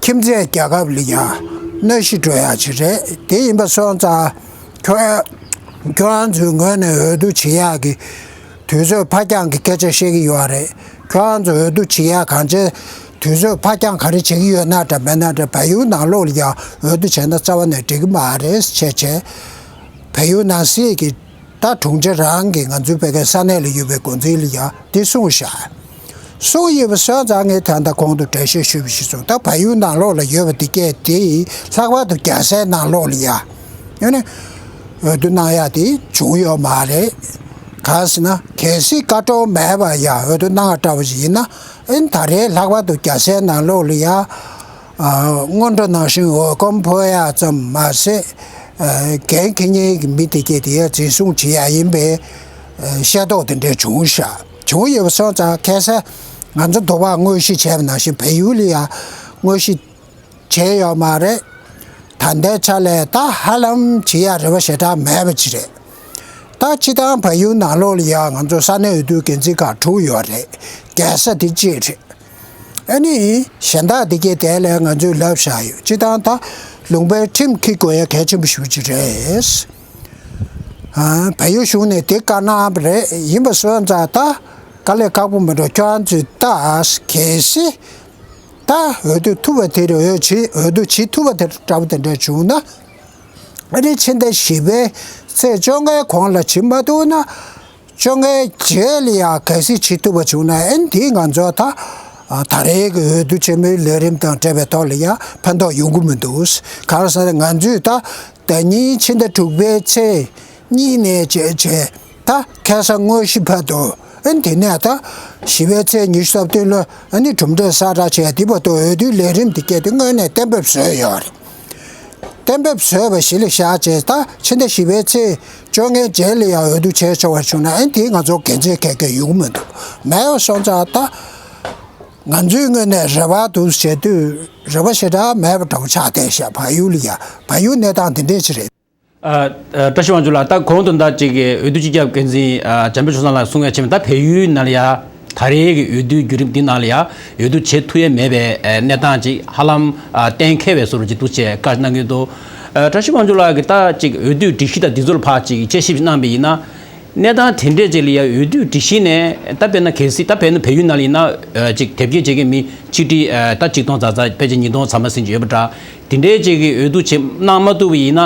ཁྱིམ་མཚེས་རྒྱལ་ཁབ་ལ་ཡ་གནོད་གཞི་འགྲོ་ཡ་ཅིག་རེད། དེ་ཡིན་པ་སོང་ཙང་ཁྱོད་ཁྱོད་རང་ཚོའི་ངོས་ནས་འོས་བསྡུ་བྱེད་ཡག་གི་དུས་ཚོད་ཕར་འགྱངས་ཀྱི་སྐད་ཆ་བཤད་ཀྱི་ཡོད་རེད། ཁྱོད་རང་ཚོ་འོས་བསྡུ་བྱེད་ཡག་གང་བྱས་དུས་ཚོད་ཕར་འགྱངས་ག་རེ་བྱེད་ཀྱི་ཡོད་ན་འདྲ་མེད་ན་འདྲ། བལ་ཡུལ་ནང་ལོགས་ལ་ཡ་འོས་བསྡུ་བྱས་ན་རྩ་བ་ནས་འགྲིག་གི་མ་རེད་བྱས་བྱས། བལ་ཡུལ་ནང་སྲིད་ཀྱི་ད་དྲུང་ཆེ་རང་གིས་ང་ཚོའི་བོད་སྐད་ས་གནས་ལ་ཡོད་པའི་འགོ་འཛིན་ལ་ཡ་དེ་གསུངས་ཤག་གསུངས་ཡོད་པ་སོང་ཙང་ངས་ད་ལྟ་གོང་དུ་འགྲེལ་བཤད་ཞུས་པ་གཞིར་བཟུང་། ད་བལ་ཡུལ་ནང་ལོགས་ལ་ཡོད་པ་དེ་གས་དེ་ལྷག་པར་དུ་རྒྱལ་སའི་ནང་ལོགས་ལ་ཡ་ཡོད་ནས་འོས་བསྡུ་གནང་ཡ་དེ་བྱུང་ཡོད་མ་རེད། གང་ཟེར་ན་གལ་སྲིད་བཀའ་འཁྲོལ་མེད་པ་ཡ་འོས་བསྡུ་གནང་བ་འདྲ་བ་ཞིག་ཡིན་ན། ཨེ་ད་རེས་ལྷག་པར་དུ་རྒྱལ་སའི་ནང་ལོགས་ལ་ཡ་ཨ་སྔོན་འགྲོ་ནང་བཞིན་འོས་སྐོར་འཕོ་ཡ་ཙམ་མ་ཟད། ཨ་འགན་འཁྱེར་མཁན་གྱི་མི་དེ་གས་དེ་ཡ་འཛིན་བཟུང་བྱེད་ཡ་ཡིན་པའི་ཨ་ཤེས་རྟོགས་དེ་འདྲས་བྱུང་ཤག་བྱུང་ཡོད་པ་སོང་ཙང་ཁ་སང་ང་ཚོ་དོ་བར་དངོས་གཞི་བྱས་པ་ནང་བཞིན་བལ་ཡུལ་ལ་ཡ་དངོས་གཞི་བྱས་ཡོད་མ་རེད། ད་ལྟའི་ཆ་ལ་ད་ཧ་ལམ་བྱེད་ཡ་རེ་བ་ཞེ་དྲག་མེད་པ་ཅིག་རེད། ད་སྤྱི་བཏང་བལ་ཡུལ་ནང་ལོགས་ལ་ཡ་ང་ཚོ་ས་གནས་འོས་བསྡུ་འགན་འཛིན་ཁག་དྲུག་ཡོད་རེད། རྒྱལ་ས་དེ་གཅིག་རེད། ཨ་ནི་གཞན་དག་དེ་གས་དེ་ལས་ང་ཚོས་ལབ་བཞག་ཡོད། སྤྱི་བཏང་ད་ལུང་པའི་ཁྲིམས་འཁྱེར་དགོས་ཡ་གལ་ཆེན་པོ་ཞེ་པོ་ཅིག་རེད། ཨ་བལ་ཡུལ་གཞུང་ནས་དེ་བཀའ་གནང་བ་རེད། ཡིན་པ་སོང་ཙང་ད་དཀའ་ལས་ཁག་པོ་མི་འགྲོ། ཁྱོད་རང་ཚོས་ད་གལ་སྲིད་ད་འོས་བསྡུ་ཐུབ་པ་དེ་རེད། འོས་བྱེད་འོས་བསྡུ་བྱེད་ཐུབ་པ་དེ་འདྲ་བོ་དེ་འདྲ་བྱུང་ན། ཨ་ནི་ཕྱི་ཟླ་བཞི་པའི་ཚེས་བཅོ་ལྔའི་གོང་ལ་བྱེད་མ་ཐུབ་ན། བཅོ་ལྔའི་རྗེས་ལ་ཡང་གལ་སྲིད་བྱེད་ཐུབ་པ་བྱུང་ན། ཨ་ནི་དེ་ང་ཚོ་ད་ད་རེས་ཀྱི་འོས་བསྡུ་ཆེན་མོའི་ལས་རིམ་དང་འབྲེལ་བའི་ཐོག་ལ་ཡང་ཕན་ཐོགས་ཡོང་གི་མི་འདུག་གང་ཟེར་ན་ང་ཚོས་ད་ཟླ་ཉིན་ཕྱི་ཟླ་དྲུག་པའི་ཚེས་གཉིས་ནས་བྱས་བྱས་ད་ཁ་སང་དངོས་གཞི་ཕར་དུ། ཨ་ནི་དེ་ནས་ད་བཞི་པའི་ཚེས་ཉི་ཤུ་རྩ་བདུན་ལ་ཨ་ནི་གྲུབ་འབྲས་གསལ་བསྒྲགས་བྱས། དེ་བར་དུ་འོས་བསྡུའི་ལས་རིམ་དེ་གས་དེ་དངོས་གནས་གཏན་འབེབས་བཟོས་ཡོད་རེད། གཏན་འབེབས་བཟོས་པ་གཞི་ལ་བཞག་བྱས་ད་ཕྱི་ཟླ་བཞི་པའི་ཚེས་བཅོ་ལྔའི་རྗེས་ལ་ཡང་འོས་བསྡུ་བྱས་ཆོག་པ་བྱུང་ན། ཨ་ནི་དེ་ང་ཚོ་འགན་འཛིན་གལ་གལ་ཡོང་གི་མི་འདུག་མེད་པ་སོང་ཙང་ད་ང་ཚོའི་ངོས་ནས་རེ་བ་འདུག་བྱེད་དུས་རེ་བ་ཞེ་དྲག་མེད་པ་འདྲ་བོ་ཆགས་བསྡད་ཤག་བལ་ཡུལ་ལ་ཡ་བལ་ཡུལ་གནས་སྟངས་དེ་འདྲས་ཅིག་རེད། ཨ་ཨ་བཀྲ་ཤིས་དབང་ཕྱུག་ལགས། ད་གོང་དུ་ད་ཅིག་གི་འོས་བསྡུ་སྤྱི་ཁྱབ་འགན་འཛིན་ཨ་འཇམ་དཔལ་ཆོས་བཟང་ལགས་གསུང་ཡ་ཕྱིན་པ། ད་བལ་ཡུལ་ནང་ལ་ཡ་ ད་རེས་ཀྱི་འོས་བསྡུའི་བརྒྱུད་རིམ་འདི་ནང་ལ་ཡང་འོས་བསྡུ་བྱེད་ཐུབ་ཡས་མེད་པའི་ཨ་གནས་སྟངས་ཅིག་ཧ་ལམ་ཨ་གཏན་འཁེལ་བའི་བཟོ་འདྲ་ཅིག་འདུག་ཅེས་བཀའ་གནང་གི་འདུག་ཨ་བཀྲ་ཤིས་དབང་ཕྱུག་ལགས་ཀྱིས་ད་ཅིག་འོས་བསྡུའི་སྒྲིག་གཞི་དང་འདི་ཚོ་ལ་ཕར་ཅིག་དཔྱད་ཞིབ་གནང་བ་ཡིན་ན། གནས་སྟངས་དེ་འདྲས་ཅིག་ལ་ཡང་འོས་བསྡུའི་སྒྲིག་གཞི་ནས་ད་དཔེར་ན་གལ་སྲིད་ད་དཔེར་ན་བལ་ཡུལ་ནང་ལ་ཡིན་ན་ཨ་ཅིག་དེབ་སྐྱེལ་བྱེད་མཁན་མི་ཆིག་ཁྲི་ཨ་ད་ཆིག་སྟོང་ཙམ་ཙམ་ཕལ་ཆེར་ཉིས་སྟོང་ཙམ་མ་ཟིན་ཅིག་ཡོད་པ་འདྲ། དེ་འདྲའི་ཅིག་གི་འོས་བསྡུ་བྱེད་གནང་མ་ཐུབ་པ་ཡིན་ན།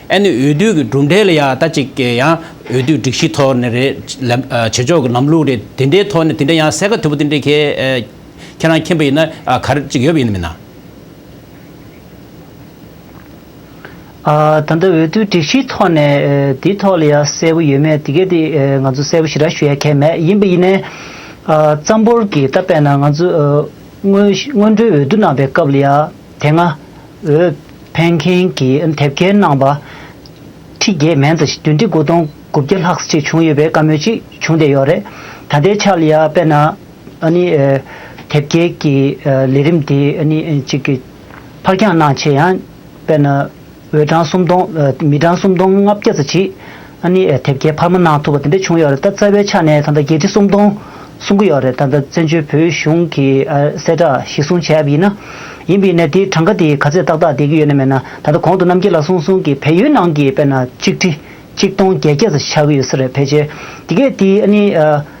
ཨ་ནི་འོས་བསྡུ་གི་གྲུབ་འབྲས་ལ་ཡང་ད་ཅིག་གི་ཡང་འོས་བསྡུ་སྒྲིག་གཞི་ཐོག་ནས་རེད། ལམ་ཨ་བྱེད་ཕྱོགས་ཀྱི་ལམ་ལུགས་རེད། དེ་འདྲའི་ཐོག་ནས་དེ་འདྲ་ཡང་གསལ་ཁ་དོད་པོ་དེ་འདྲའི་གལ་ཨ་ཁྱེད་རང་མཁྱེན་པ་ཡིན་ན་ཨ་ག་རེ་ཅིག་ཡོད་པ་ཡིན་ན་མིན་ན། ཨ་ད་ལྟ་འོས་བསྡུ་སྒྲིག་གཞིའི་ཐོག་ནས་ཨ་དེའི་ཐོག་ལ་ཡང་གསལ་པོ་ཡོད་མེད་དེ་གས་དེ་ཨ་ང་ཚོ་གསལ་པོ་ཞེ་དྲག་ཞུ་ཡ་གལ་མེད། ཡིན་པ་ཡིན་ནའི་ཨ་རྩ་འབོར་གྱི་ད་དཔེར་ན་ང་ཚོ་ཨ་སྔོན་སྔོན་འགྲོའི་འོས་བསྡུ་གནང་པའི་སྐབས་ལ་ཡང་དེ་སྔ་འོས་འཕེན་མཁན་གྱི་དེབ་སྐྱེལ་གནང་པ་ཁྲི་བརྒྱད་མན་ཙམ་ཞིག་བདུན་ཁྲི་དགུ་སྟོང་དགུ་བརྒྱ་ལྷག་ཅིག་བྱུང་ཡོད་པའི་བཀའ་མོལ་ཅིག་བྱུང་བསྡད་ཡོད་རེད། ད་ལྟའི་ཆ་ལ་ཡང་དཔེར་ན་ཨ་ནི་ཨ་དེབ་སྐྱེལ་གྱི་ཨ་ལས་རིམ་དེ་ཨ་ནི་ཨ་གཅིག་གི་ཕར་འགྱངས་གནང་བྱས་ཡང་དཔེར་ན་འོས་གྲངས་སུམ་སྟོང་ཨ་མི་གྲངས་སུམ་སྟོང་ལྔ་བརྒྱ་ཙམ་ཅིག་ཨ་ནི་ཨ་དེབ་སྐྱེལ་འཕར་མ་གནང་ཐུབ་པ་དེ་འདྲ་བྱུང་ཡོད་རེད། ད་རྩ་བའི་ཆ་ནས་ད་ལྟ་བརྒྱད་ཁྲི་སུམ་སྟོང་གསུང་གི་ཡོད་རེད། ད་ལྟ་བཙན་བྱོལ་བོད་གཞུང་གི་ཨ་གསལ་བསྒྲགས་གཞིར་བཟུང་བྱས་པ་ཡིན་ན། ཡིན་པ་ཡིན་ནའི་དེའི་གྲངས་ཀ་དེ་ག་ཚོད་ཏག་ཏག་བསྡད་ཀྱི་ཡོད་ན་མེད་ན། ད་ལྟ་གོང་དུ་རྣམ་རྒྱལ་ལགས་གསུངས་གསུངས་ཀྱི་བལ་ཡུལ་ནང་གི་དཔེར་ན་གཅིག་ཁྲི་གཅིག་སྟོང་བརྒྱད་བརྒྱ་ཙམ་ཆགས་ཀྱི་ཡོད་ས་རེད་ཕལ་ཆེར། དེ་གས་དེ་ཨ་ནི་ཨ་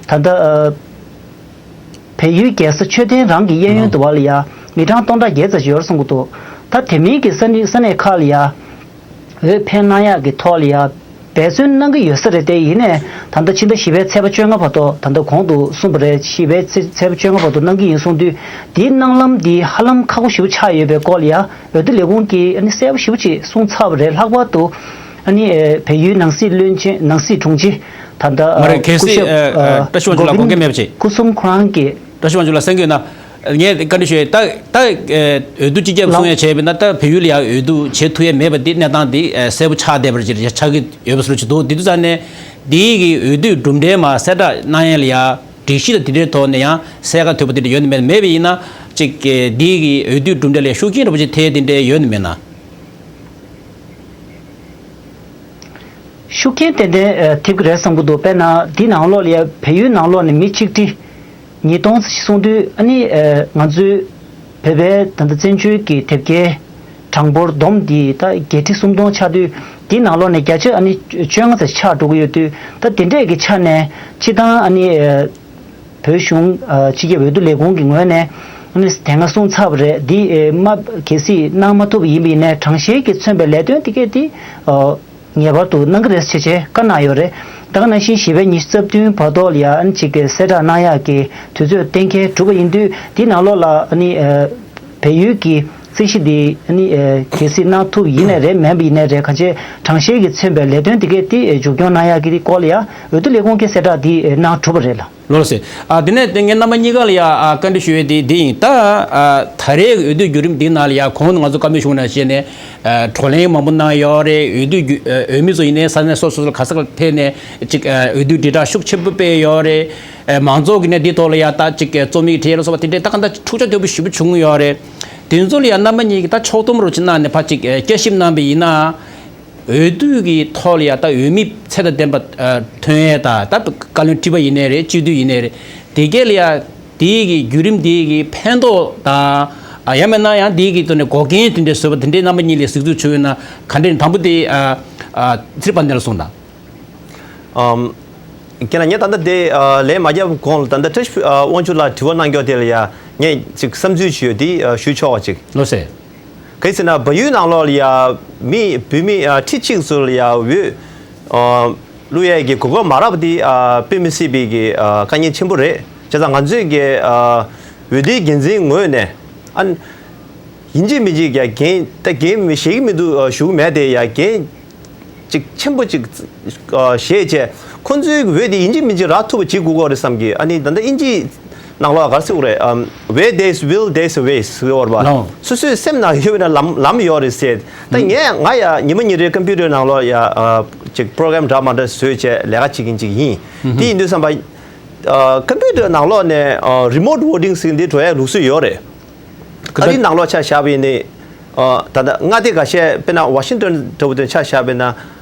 ད་ལྟ་ཨ་བལ་ཡུལ་རྒྱལ་ས་མཆོད་རྟེན་རང་གི་གཡས་གཡོན་དུ་བ་ལ་ཡ་མི་གྲངས་སྟོང་ཕྲག་བརྒྱད་ཙམ་ཞིག་ཡོད་རེད་གསུང་གི་འདུག་ད་དེ་མིན་གྱི་ས་གནས་ས་གནས་ཁག་ལ་ཡ་འོས་འཕེན་གནང་ཡག་གི་ཐོག་ལ་ཡ་འབད་བརྩོན་གནང་གི་ཡོད་ས་རེད་དེ། ཡིན་ནའི་ད་ལྟ་ཕྱི་ཟླ་བཞི་པའི་ཚེས་པ་བཅོ་ལྔ་བར་དུ་ད་ལྟ་གོང་དུ་གསུངས་པ་རེད། བཞི་པའི་ཚེས་ཚེས་པ་བཅོ་ལྔ་བར་དུ་གནང་གི་ཡིན་གསུངས་དུས་དེའི་གནང་ལམ་འདི་ཧ་ལམ་ཁག་པོ་ཞེ་པོ་ཆགས་ཡོད་པའི་སྐོར་ལ་ཡ་འོས་བསྡུ་ལས་ཁུངས་ཀྱིས་ཨ་ནི་གསལ་པོ་ཞེ་པོ་ཅིག་གསུངས་ཚར་བ་རེད། ལྷག་པར་དུ་ཨ་ནི་ཨེ་བལ་ཡུལ་ནང་སྲིད་བློན་ཆེན་ནང་སྲིད་དྲུང་ཆེ་ད་ལྟ་མ་རེད། གལ་སྐུ་སྲིད་ཞབས་ཨ་ཨ་བཀྲ་ཤིས་དབང་ཕྱུག་ལགས་དགོངས་འགལ་མེད་པ་ཅིག་སྐུ་གསུམ་ཁོ་རང་གིས། བཀྲ་ཤིས་དབང་ཕྱུག་ལགས་གསན་གྱི་ཡོད་ན། ངས་བཀའ་འདྲི་ཞུ་ཡས་ད་ད་ཨེ་འོས་བསྡུ་སྤྱི་ཁྱབ་གསུང་ཡས་བྱས་པ་ཡིན་ན། ད་བལ་ཡུལ་ལ་ཡང་འོས་བསྡུ་བྱེད་ཐུབ་ཡས་མེད་པ་འདི་གནས་སྟངས་འདི་ཨེ་གསལ་པོ་ཆགས་བསྡད་པ་ཅིག་ཆགས་ཀྱི་ཡོད་པ་བཟོ་འདྲ་ཅིག་འདུག་དེ་དུས་ཙང་ནས་འདི་གི་འོས་བསྡུའི་གྲུབ་འབྲས་མར་གསལ་བསྒྲགས་གནང་ཡས་ལ་ཡང་སྒྲིག་གཞི་དང་དེ་འདྲའི་ཐོག་ནས་ཡང་གསལ་ཁ་དོད་པོ་དེ་འདྲ་ཡོད་ན་མེད་ན། མེད་པ་ཡིན་ན་ཅིག་གི་འདི་གི་འོས་བསྡུའི་གྲུབ་འབྲས་ལ་ཤུགས་རྐྱེན་འདྲ་པོ་ཅིག་ཐེབས་དེ་འདྲ་ཡོད་ན་མེད་ན། ཤུགས་རྐྱེན་ཏན་ཏན་ཨ་ཐེབས་ཀྱི་རེད་བསམ་གྱི་འདུག་དཔེར་ན་འདི་ནང་ལོགས་ལ་ཡ་བལ་ཡུལ་ནང་ལོགས་ནས་མི་ཆིག་ཁྲི་ཉིས་སྟོང་ཙམ་ཞིག་སོང་དུས་ཨ་ནི་ཨ་ང་ཚོའི་བོད་པའི་ད་ལྟ་བཙན་བྱོལ་གྱི་དེབ་སྐྱེལ་གྲངས་འབོར་བསྡོམས་འདི་ད་བརྒྱད་ཁྲི་སུམ་སྟོང་ཆགས་དུས་འདི་ནང་ལོགས་ནས་བརྒྱ་ཆ་ཨ་ནི་བཅོ་ལྔ་ཙམ་ཆགས་འགྲོ་གི་ཡོད་དུས། ད་དེ་འདྲས་ཀྱི་ཆ་ནས་སྤྱི་བཏང་ཨ་ནི་ཨ་བོད་གཞུང་ཨ་སྤྱི་ཁྱབ་འོས་བསྡུ་ལས་ཁུངས་ཀྱི་ངོས་ནས་ཨ་ནི་དེ་སྔ་གསུངས་ཚར་བ་རེད། འདི་ཨེ་མ་གལ་སྲིད་གནང་མ་ཐུབ་པ་ཡིན་པ་ཡིན་ནའི་གྲངས་བཤེར་གྱིས་མཚོན་པའི་ལས་དོན་དེ་གས་དེ་ཨ་ངེས་པར་དུ་གནང་གི་རེད་ཟེར་བྱས་བཀའ་གནང་ཡོད་རེད། ད་ག་ནང་བཞིན་བཞི་པའི་ཉི་ཤུ་རྩ་བདུན་བར་ཐོག་ལ་ཡང་ཅིག་གི་གསལ་བསྒྲགས་གནང་ཡག་གི་དུས་ཚོད་གཏན་འཁེལ་གྲུབ་པ་ཡིན་དུས། དེའི་ནང་ལོགས་ལ་ཨ་ནི་ཨ་བལ་ཡུལ་གྱི་རྩིས་གཞི་འདི་ཨ་ནི་ཨ་གལ་སྲིད་གནང་ཐུབ་ཡིན་ནའི་རེད། མིན་པ་ཡིན་ནའི་རེད། གང་ཅི་གྲངས་བཤེར་གྱིས་མཚོན་པའི་ལས་དོན་དེ་གས་དེ་མཇུག་སྐྱོང་གནང་ཡག་གི་སྐོར་ལ་ཡང་འོས་བསྡུ་ལས་ཁུངས་ཀྱིས་གསལ་བསྒྲགས་འདི་གནང་གྲུབ་པ་རེད་ལགས། ལགས་སོ། ཨ་དེ་ནས་དེ་ངས་རྣམ་པ་གཉིས་ཀ་ལ་ཡང་ཨ་བཀའ་འདྲི་ཞུ་ཡས་དེ་འདི་ཡིན། ད་ཨ་ད་རེས་ཀྱི་འོས་བསྡུའི་བརྒྱུད་རིམ་འདི་ནང་ལ་ཡང་གོང་དུ་ང་ཚོ་བཀའ་མོལ་ཞུ་བ་ནང་བཞིན་ནས་ཨ་བགྲོ་གླེང་མང་པོ་གནང་ཡོད་རེད། འོས་བསྡུ་བརྒྱུད་ཨ་འོས་མི་ཚོ་ཡིན་ནའི་ས་གནས་སོ་སོ་ལ་ག་ས་ག་ལ་ཕེབས་ནས་ཅིག་ཨ་འོས་བསྡུའི་དྲིལ་བསྒྲགས་ཤུགས་ཆེན་པོ་སྤེལ་ཡོད་རེད། ཨ་མང་ཚོགས་ཀྱི་ནས་འདི་ཐོག་ལ་ཡང་ད་ཅིག་རྩོམ་ཡིག་བྲིས་ལ་སོགས་པ་དེ་འདྲའི་ད་ག་འདྲ་འཁྲུག་ཆ་དོད་པོ་ཞེ་པོ་བྱུང་ཡོད་རེད། དེ་ཚོ་ལ་ཡང་རྣམ་པ་གཉིས་ཀྱིས་ད་ཕྱོགས་བསྡོམས་རོགས་ཅིག་གནང་ནས་ཕར་ཅིག་ཨ་དཔྱད་ཞིབ་གནང་བ་ཡིན་ན། འོས་བསྡུ་གི་ཐོག་ལ་ཡ་ད་འོས་མི་ཚད་དང་ལྡན་པ་ཨ་ཐོན་ཡས་དང་། ད་བཀའ་བློན་ཁྲི་པ་ཡིན་ནའི་རེད། སྤྱི་འཐུས་ཡིན་ནའི་རེད། དེ་གས་ལ་ཡ་དེའི་གི་བརྒྱུད་རིམ་དེའི་གི་ཕན་ཐོགས་དང་། ཨ་ཡང་མིན་ན་ཡང་དེའི་གི་ཐོག་ནས་འགོག་རྐྱེན་དེ་འདྲའི་བཟོས་པ་དེ་འདྲའི་རྣམ་པ་གཉིས་ལ་གཟིགས་ཚུལ་བྱུང་ཡོད་ན་ག་འདྲ་ཡིན། དང་པོ་དེ་ཨ་ཨ་ཚེ་རིང་དཔལ་ལྡན་ལ་གསུངས་དང་། ཨམ། ཁྱེད་རང་ངས་ད་ལྟ་དེ་ཨ་ལན་མ་རྒྱབ་གོང་ལ་ད་ལྟ་བཀྲ་ཤིས་ཨ་དབང་ཕྱུག་ལགས་དྲི་བ་གནང་རྒྱུ་དེ་ལ་ཡ་ངས་ཅིག་བསམ་ཚུལ་ཞུ་ཡོད། དེ་ཨ་ཞུ་ཆོག་པ་ཅིག་ལགས་སེ། གལ་སྲིད་ན་བལ་ཡུལ་ནང་ལོགས་ལ་ཡ་མི་བོད་མི་ཨ་ཁྲི་གཅིག་ཚོ་ལ་ཡ་འོས་ཨ་བླུག་ཡས་ཀྱི་གོ་སྐབས་མ་རག་པ་དེ་ཨ་དཔེ་མི་སྲིད་པའི་གི་ཨ་དཀའ་ངལ་ཆེན་པོ་རེད། བྱས་ཙང་ང་ཚོས་ཀྱི་ཨ་འོས་བསྡུའི་འགན་འཛིན་ངོས་ནས་ཨ་ཡིན་གཅིག་མིན་གཅིག་ཡ་འགན་ད་འགན་མི་བཞེས་ཀྱི་མི་འདུག་ཨ་ཞུ་གི་མེད་དེ། ཡ་འགན་ཅིག་ཆེན་པོ་ཅིག་ཨ་བཞེས་བྱས་ཁོང་ཚོའི་འོས་དེ་ཡིན་གཅིག་མིན་གཅིག་རག་ཐུབ་པ་བྱེད་དགོས་ཀྱི་རེད་བསམ་གི། ཨ་ནི་ད་ལྟ་དབྱིན་ཇིའི་ནང་ལོགས་ག་རེ་ཟེར་དགོས་རེད། ཨམ། Where there is will, there is a way ཟེར་བ་རེད་པ། ལགས། སོ་སོའི་སེམས་ནང་ཡོད་པ་ན་ལམ་ལམ་ཡོད་རེད་ཟེར། ད་ངས་ང་ཡ་ཉི་མ་ཉིན་རེ་ཀམ་པུ་ཊར་ནང་ལོགས་ཡ་ཨ་ཅིག་པོ་རོ་གྷ་རམ་འདྲ་མི་འདྲ་བཟོས་བྱས་ལས་ཀ་བྱེད་མཁན་ཅིག་ཡིན། དེ་ཡིན་དུས་ཙམ་པ་ཨ་ཀམ་པུ་ཊར་ནང་ལོགས་ནས་ཨ་རི་མོ་ཊི་ཝོ་ཊིང་ཟེར་འདི་འགྲོ་ཡ་ལུགས་སྲོལ་ཡོད་རེད། ཨ་རིའི་ནང་ལོགས་ཆ་བཞག་པ་ཡིན་ནའི། ཨ་ད་ལྟ་མངའ་སྡེ་ཁ་ཤས་དཔེར་ན་ཝ་ཤིང་ཊོན་འདྲ་བོ་དེ་ཆ་བཞག་པ་ཡིན་ན།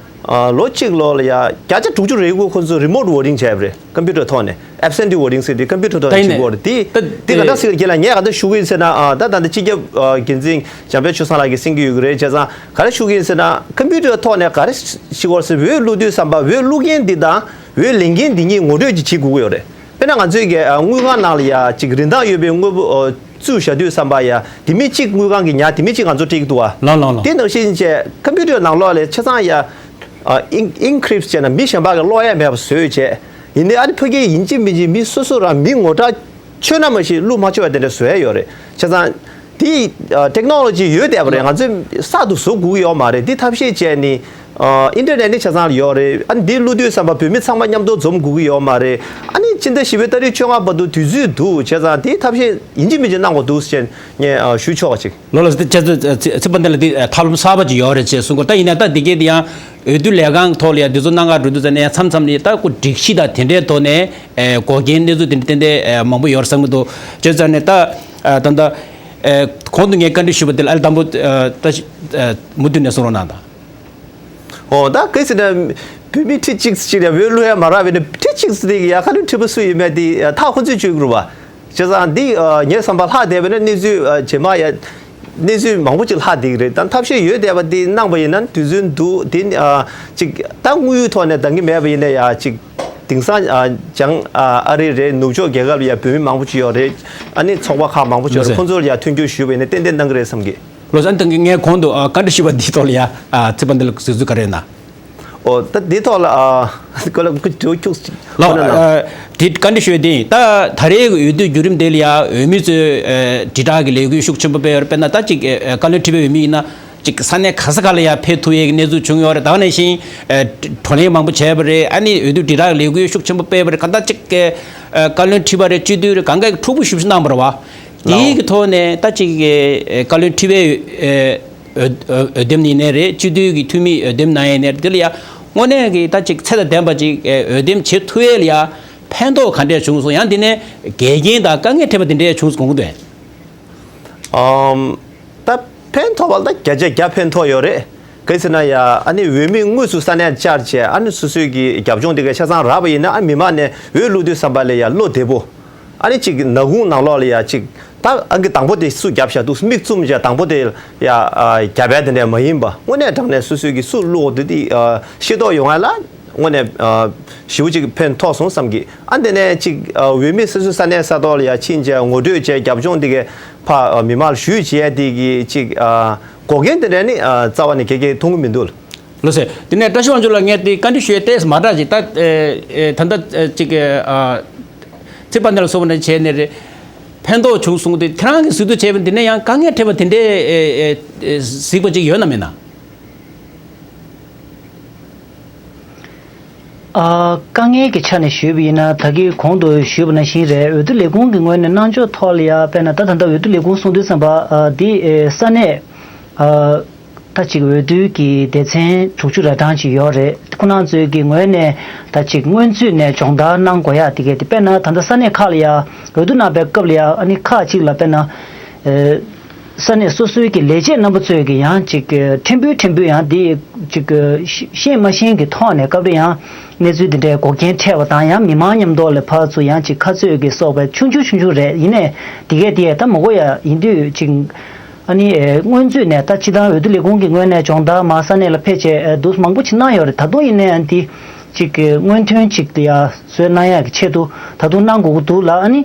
ཨ་ལོ་གཅིག་ལོ་ལ་ཡ་བརྒྱ་ཆ་དྲུག་ཅུ་རེ་དགུ་ཁོ་ཚོས་remote voting་བྱས་པ་རེད། ཀམ་པུ་ཊར་ཐོག་ནས་absentee voting ཟེར་དེ་ཀམ་པུ་ཊར་ཐོག་ནས་བྱེད་དགོས་རེད། དེ་ད་དེ་ག་འདྲ་ཟེར་གྱི་ལ་ངས་ག་འདྲ་ཞུ་གི་ཡིན་ཟེར་ན། ཨ་ད་ད་ལྟ་སྤྱི་ཁྱབ་ཨ་འགན་འཛིན་འཇམ་དཔལ་ཆོས་བཟང་ལགས་ཀྱིས་གསན་གྱི་ཡོད་ཀྱི་རེད། བྱས་ཙང་ག་རེ་ཞུ་གི་ཡིན་ཟེར་ན། ཀམ་པུ་ཊར་ཐོག་ནས་ག་རེ་ཞིག་བར་སེ་འོས་བླུག་དུས་ཙམ་པ་འོས་བླུག་མཁན་འདི་དང་འོས་ལེན་མཁན་འདི་གཉིས་ངོ་སྤྲོད་ཅིག་བྱེད་དགོས་ཀྱི་ཡོད་རེད། དཔེར་ན་ང་ཚོའི་གི་ཨ་དངུལ་ཁང་ནང་ལ་ཡ་ཅིག་རིན་ཐང་ཡོད་པའི་དངོས་པོ་ཨ་བཙུགས་བཞག་དུས་ཙམ་པ་ཡ་དེ་མི་གཅིག་དངུལ་ཁང་གི་ཉར། དེ་མི་གཅིག་ང་ཚོ་སྤྲད་ཀྱི་འདུག་བ། ལགས་ལགས་ལགས། དེ་ནང་བཞིན་བྱས་ཀམ་པུ་ཊར་ནང་ལོགས་ལ་ཆ་ཚང་ཡ་ཨ་ཨིན་ཨིན་ཀི་རིབ་ཊི་བྱས་ན་མི་གཞན་པ་གི་ཀློག་ཡ་མེད་པ་བཟོས་བྱས། ཡིན་ནའི་ཨ་ནི་ཕ་གིའི་ཡིན་གཅིག་མིན་གཅིག་མི་སོ་སོ་རང་མི་ངོ་སྤྲོད་ཆོད་ན་མ་གཞི་བླུག་མ་ཆོག་པ་དེ་འདྲ་བཟོས་ཡ་ཡོད་རེད། བྱས་ཙང་དེ་ཨ་ཊེག་ནོ་ལོ་ཇི་ཡོད་བསྡད་པ་རེད། ང་ཚོས་གསར་དུ་བཟོ་དགོས་ཀྱི་ཡོད་མ་རེད། འདི་ཐབས་ཤེས་བྱས་ནི་ཨ་ཨིན་ཊར་ནེཊ་ནི་ཆ་ཚང་ལ་ཡོད་རེད། ཨ་ནི་འདི་བླུག་དུས་ཙམ་པ་བོད་མི་ཚང་མ་མཉམ་དུ་འཛོམས་དགོས་ཀྱི་ཡོད་མ་རེད། ཨ་ནི་སྤྱི་ཟླ་བཞི་པའི་ཏ་རིག་བཅོ་ལྔ་བར་དུ་དུས་ཚོད་འདུག། བྱས་ཙང་དེའི་ཐབས་ཤེས་ཡིན་གཅིག་མིན་གཅིག་གནང་དགོས་འདུག་ཟེར་ངས་ཨ་ཞུ་ཆོག་པ་ཅིག། ལགས་ལགས། དེ་ཁྱེད་ཚོས་ཚེ་དཔལ་ལྡན་ལགས་དེ་ཐབས་ལམ་གསར་པ་ཅིག་ཡོད་རེད་ཅེས་གསུང་གི། ད་ཡིན་ན་ད་འདི་གའི་དེ་ཡང་འོས་བསྡུ་ལས་ཁང་ཐོག་ལ་ཡང་འདི་ཚོ་གནང་ག་འགྲོ་དུས་ཙམ་ནས་ཡང་མཚམས་མཚམས་ནས་ད་ཁོ་སྒྲིག་གཞི་དང་དེ་འདྲའི་ཐོག་ནས་ཨེ་འགོག་རྐྱེན་གནས་ཚུལ་དེ་འདྲ་ཏན་ཏན་ཨེ་མང་པོ་ཡོད་རེད་བསམ་གྱི་འདུག། བྱས་ཙང་ནས་ད་ཨ་ད་ལྟ་ཨེ་གོང་དུ་ངས་བཀའ་འདྲི་ཞུས་པ་དེ་ལ་ཨ་ལས་དང་པོ་ཨ་ད་ཨ་མུ་མཐུད་ནས་གསུང་རོགས་གནང་དང་། ཨོ་ད་གལ་སྲིད་ན་བོད་མི་ཁྲི་གཅིག་ཅིག་ལ་འོས་བླུག་ཡ་མ་རག་པ་ཡིན་ན། ཁྲི་གཅིག་ཙམ་དེ་ཡ་ཁ་ལོན་ཁྲི་པ་སུ་ཡིན་མེད་དེ་ཨ་ཐག་ཁོ་ཚོས་གཅོད་དགོས་རེད་པ། བྱས་ཙང་འདི་ཨ་ངའི་བསམ་པ་ལྷག་བསྡད་པ་ན་གནས་ཚུལ་ཨ་རྗེས་མ་ཡ་གནས་ཚུལ་མང་པོ་ཅིག་ལྷག་བསྡད་ཀྱི་རེད། ད་ཐབས་ཤེས་ཡོད་བསྡད་པ་འདི་གནང་པ་ཡིན་ན་དུས་ཚོད་འདུག། དེ་ནི་ཨ་ཅིག་ད་དངོས་ཡོད་ཐོག་ནས་འདང་གི་མེད་པ་ཡིན་ན་ཡ་ཅིག་དེང་སང་ཨ་བྱང་ཨ་ཨ་རི་རེད། ནུབ་ཕྱོགས་རྒྱལ་ཁབ་ལ་ཡ་བོད་མི་མང་པོ་ཅིག་ཡོད་རེད། ཨ་ནི་ཚོགས་པ་ཁག་མང་པོ་ཅིག་ཡོད་རེད། ལགས་སོ། ཁོང་ཚོར་ཡ་མཐུན་འགྱུར་ཞུས་པ་ཡིན་ན་ཏན་ཏན་གནང་གི་རེད་བསམ་གི། ལགས་སོ། ཨ་ནི་ད་ངས་གོང་དུ་ཨ་བཀའ་འདྲི་ཞུས་པ་འདིའི་ཐོག་ལ་ཡ་ཨ་ཚེ་དཔལ་ལྡན་ལགས་གཟིགས་ཚུལ་ག་རེ་ཡོད་ན། ཨོ་ད་འདིའི་ཐོག་ལ་ཨ་ཁོ་ལ་ཁོ་ཁྱུག་ཁྱུག་ལགས། ཁོ་ན་ལ། ཨ་དེ་བཀའ་འདྲི་ཞུ་ཡས་དེ་ཡིན། ད་ད་རེས་ཀྱི་འོས་བསྡུ་བརྒྱུད་རིམ་དེ་ལ་ཡ་འོས་མི་ཚོས་ཨ་དྲིལ་བསྒྲགས་ཀྱི་ལས་འགུལ་ཤུགས་ཆེན་པོ་སྤེལ་ཡོད་རེད། དཔེར་ན་ད་ཅིག་ཨ་བཀའ་བློན་ཁྲི་པའི་འོས་མི་ཡིན་ན་ཅིག་ས་གནས་ག་ས་ག་ལ་ཡ་ཕེབས་ཐུབ་ཡས་ཀྱི་གནས་ཚུལ་བྱུང་ཡོད་རེད། ད་ག་ནང་བཞིན་ཨ་བགྲོ་གླེང་མང་པོ་བྱས་པ་རེད། ཨ་ནི་འོས་བསྡུ་དྲིལ་བསྒྲགས་ཀྱི་ལས་འགུལ་ཤུགས་ཆེན་པོ་སྤེལ་བ་རེད། གང་ལྟར་ཅིག་ཨ་བཀའ་བློན་ཁྲི་པ་རེད། སྤྱི་འཐུས་རེད། གང་ག་གིས་འཁྲུག་པོ་ཞེ་པོ་ཅིག་གནང་བ་རེད་བ། དེའི་གི་ཐོག་ནས་ད་ཅིག་ཨེ་བཀའ་བློན་ཁྲི་པའི་ཨེ་འོས་འོས་འོས་འདེམས་ཡིན་ནའི་རེད། སྤྱི་འཐུས་ཀྱི་འཐུས་མི་འོས་འདེམས་གནང་ཡིན་ནའི་རེད། དེ་ལ་ཡ་དངོས་གནས་ཀྱི་ད་ཅིག་ཚད་དང་ལྡན་པ་ཅིག་ཨེ་འོས་འདེམས་བྱེད་ཐུབ་ཡས་ལ་ཡ་ཕན་ཐོགས་ག་འདྲས་བྱུང་སོང་། ཡང་དེ་ནས་འགལ་རྐྱེན་དང་དཀའ་ངལ་འཕྲད་པ་དེ་འདྲས་བྱུང་སོང་གི་འདུག། ཨམ། ད་ཕན་ཐོགས་པ་ལ་ད་བརྒྱ་ཆ་བརྒྱ་ཕན་ཐོགས་ཡོད་རེད། གལ་སྲིད་ན་ཡ་ཨ་ནི་འོས་མི་དངོས་སུ་ས་གནས་བཅར་བྱས། ཨ་ནི་སོ་སོའི་གི་རྒྱབ་ལྗོངས་དེ་ག་ཆ་ཚང་རག་པ་ཡིན་ན། ཨ་མི་མང་ནས་འོས་བླུག་དུས་ཙམ་པ་ལ་ཡ་བློ་བདེ་པོ། ཨ་ནི་ཅིག་ནག་ཁུང་ནང་ལོགས་ལ་ཡ་ཅིག་ད་ཨ་གི་དང་པོ་དེ་སུ་རྒྱབ་བཞག་འདུག། མིག་བཙུམ་བྱས་དང་པོ་དེ་ཡ་ཨ་རྒྱབ་པ་དེ་འདྲ་མ་ཡིན་པ། དངོས་གནས་དྲང་གནས་སོ་སོའི་གི་སུ་བླུག་འདུག་དེ་ཨ་ཤེས་རྟོགས་ཡོང་ཡ་ལ་དངོས་གནས་ཨ་ཞེ་པོ་ཅིག་ཕན་ཐོགས་སོང་བསམ་གི། ཨ་དེ་ནས་ཅིག་ཨ་འོས་མི་སོ་སོའི་ས་གནས་ས་ཐོག་ལ་ཡ་ཕྱིན་བྱས་ངོ་སྤྲོད་བྱས། རྒྱབ་ལྗོངས་དེ་ག་ཕར་ཨ་མི་མང་ལ་ཞུས་བྱས་དེ་གི་ཅིག་ཨ་འགོག་རྐྱེན་དེ་འདྲ་ནི་ཨ་རྩ་བ་ནས་ག་གེ་མཐོང་གི་མི་འདུག། ལགས་སོ། དེ་ནས་བཀྲ་ཤིས་དབང་ཕྱུག་ལགས། ངས་དེ་བཀའ་འདྲི་ཞུ་ཡས་ཏོག་ཙམ་མ་འདྲ་ཅིག་ད་ཨེ་ཨེ་ད་ལྟ་ཨེ་ཅིག་ཨ་ཚེ་དཔལ་ལྡན་ལགས་གསུངས་པ་ནང་བྱས་ནས་རེད། ཕན་ཐོགས་བྱུང་སོང་དེ་ཁྱེད་རང་གིས་གཟིགས་འདུག་བྱས་པ་འདི་ནས་ཡང་དཀའ་ངལ་འཕྲད་པ་དེ་འདྲའི་ཨེ་ཨེ་ཨེ་གཟིགས་པ་ཅིག་ཡོད་ན་མེད་ན། ཨ་དཀའ་ངལ་གྱི་ཆ་ནས་ཞུས་པ་ཡིན་ན། ད་གིན་གོང་དུ་ཞུས་པ་ནང་བཞིན་རེད། འོས་བསྡུ་ལས་ཁུངས་ཀྱི་ངོས་ནས་གནང་ཕྱོགས་ཐོག་ལ་ཡ་དཔེར་ན་ད་ད་ལྟ་འོས་བསྡུ་ལས་ཁུངས་གསུང་དུས་ཙམ་པ་ཨ་འདི་ཨེ་ས་གནས་ཨ་ད་ཅིག་འོས་བསྡུ་གི་སྡེ་ཚན་དྲུག་ཅུ་རེ་གྲངས་ཅིག་ཡོད་རེད། ཁོ་རང་ཚོའི་གི་ངོས་ནས་ད་ཅིག་སྔོན་ཚུད་ནས་སྦྱོང་བརྡར་གནང་དགོས་ཡ་དེ་གས་དེ། དཔེར་ན་ད་ལྟ་ས་གནས་ཁག་ལ་ཡ་འོས་བསྡུ་གནང་པའི་སྐབས་ལ་ཡ་ཨ་ནི་ཁག་ཅིག་ལ་དཔེར་ན་ཨེ། ས་གནས་སོ་སོའི་གི་ལས་བྱེད་རྣམ་པ་ཚོས་གི་ཡང་ཅིག་ཕྲན་བུ་ཕྲན་བུ་ཡང་འདི་ཅིག་ཤེས་མ་ཤེས་ཀྱི་ཐོག་ནས་སྐབས་རེ་ཡང་གནས་ཚུལ་འདི་འདྲའི་འགོག་རྐྱེན་འཕྲད་པ་དང་། ཡང་མི་མང་མཉམ་དུ་ལ་ཕར་ཚུར་ཡང་ཅིག་ཁ་རྩོད་ཀྱི་སོགས་པ་ཆུང་ཆུང་ཆུང་ཆུང་རེད། ཡིན་ནའི་འདི་གས་འདི་ད་མ་གོ་ཡ་ཡིན་དུས་ཅིག་ཨ་ནི་སྔོན་ཚུད་ནས་ད་སྤྱི་བཏང་འོས་བསྡུ་ལས་ཁུངས་ཀྱི་ངོས་ནས་སྦྱོང་བརྡར་མ་ས་གནས་ལ་ཕེབས་བྱས་འདུག་མང་པོ་ཅིག་གནང་ཡོད་རེད། ད་དུང་ཡིན་ནའི་འདི་ཅིག་སྔོན་ཐོན་ཅིག་ཡ་བཟོས་གནང་ཡ་གི་ཆེད་དུ་ད་དུང་གནང་དགོས་ཀྱི་འདུག་ལ། ཨ་ནི།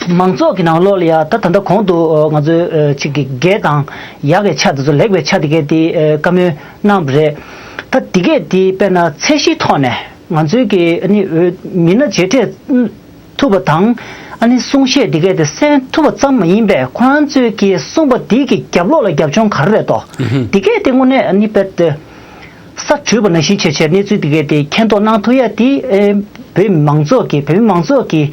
མང་ཚོགས་ཀྱི་ནང་ལོགས་ལ་ཡ་ད་ད་ལྟ་གོང་དུ་ང་ཚོའི་ཅིག་གི་འགལ་དང་ཡག་གི་ཆ་དེ་ཚོ། ལེགས་པའི་ཆ་དེ་གས་དེ་བཀའ་མོལ་གནང་བ་རེད། ད་དེ་གས་དེ་དཔེར་ན་ཚད་གཞིའི་ཐོག་ནས་ང་ཚོའི་གི་ཨ་ནི་འོས་མི་སྣ་མཇལ་འཕྲད་ཐུབ་པ་དང་། ཨ་ནི་གསུང་བཤད་དེ་གས་དེ་གསན་ཐུབ་པ་ཙམ་མ་ཡིན་པས། ཁོ་རང་ཚོས་ཀྱི་གསུངས་པ་དེ་གི་རྒྱབ་ལོགས་ལ་རྒྱབ་ལྗོངས་ག་རེ་རེད་དོ། དེ་གས་དེ་དངོས་གནས་ཨ་ནི་དཔེ་དེ། ས་དྲོས་པ་ནང་བཞིན་བྱས་བྱས་གནས་ཚུལ་དེ་གས་དེ་མཁྱེན་རྟོགས་གནང་ཐུབ་ཡ་དེ་ཨེ་བོད་མི་མང་ཚོགས་ཀྱི་བོད་མི་མང་ཚོགས་ཀྱི་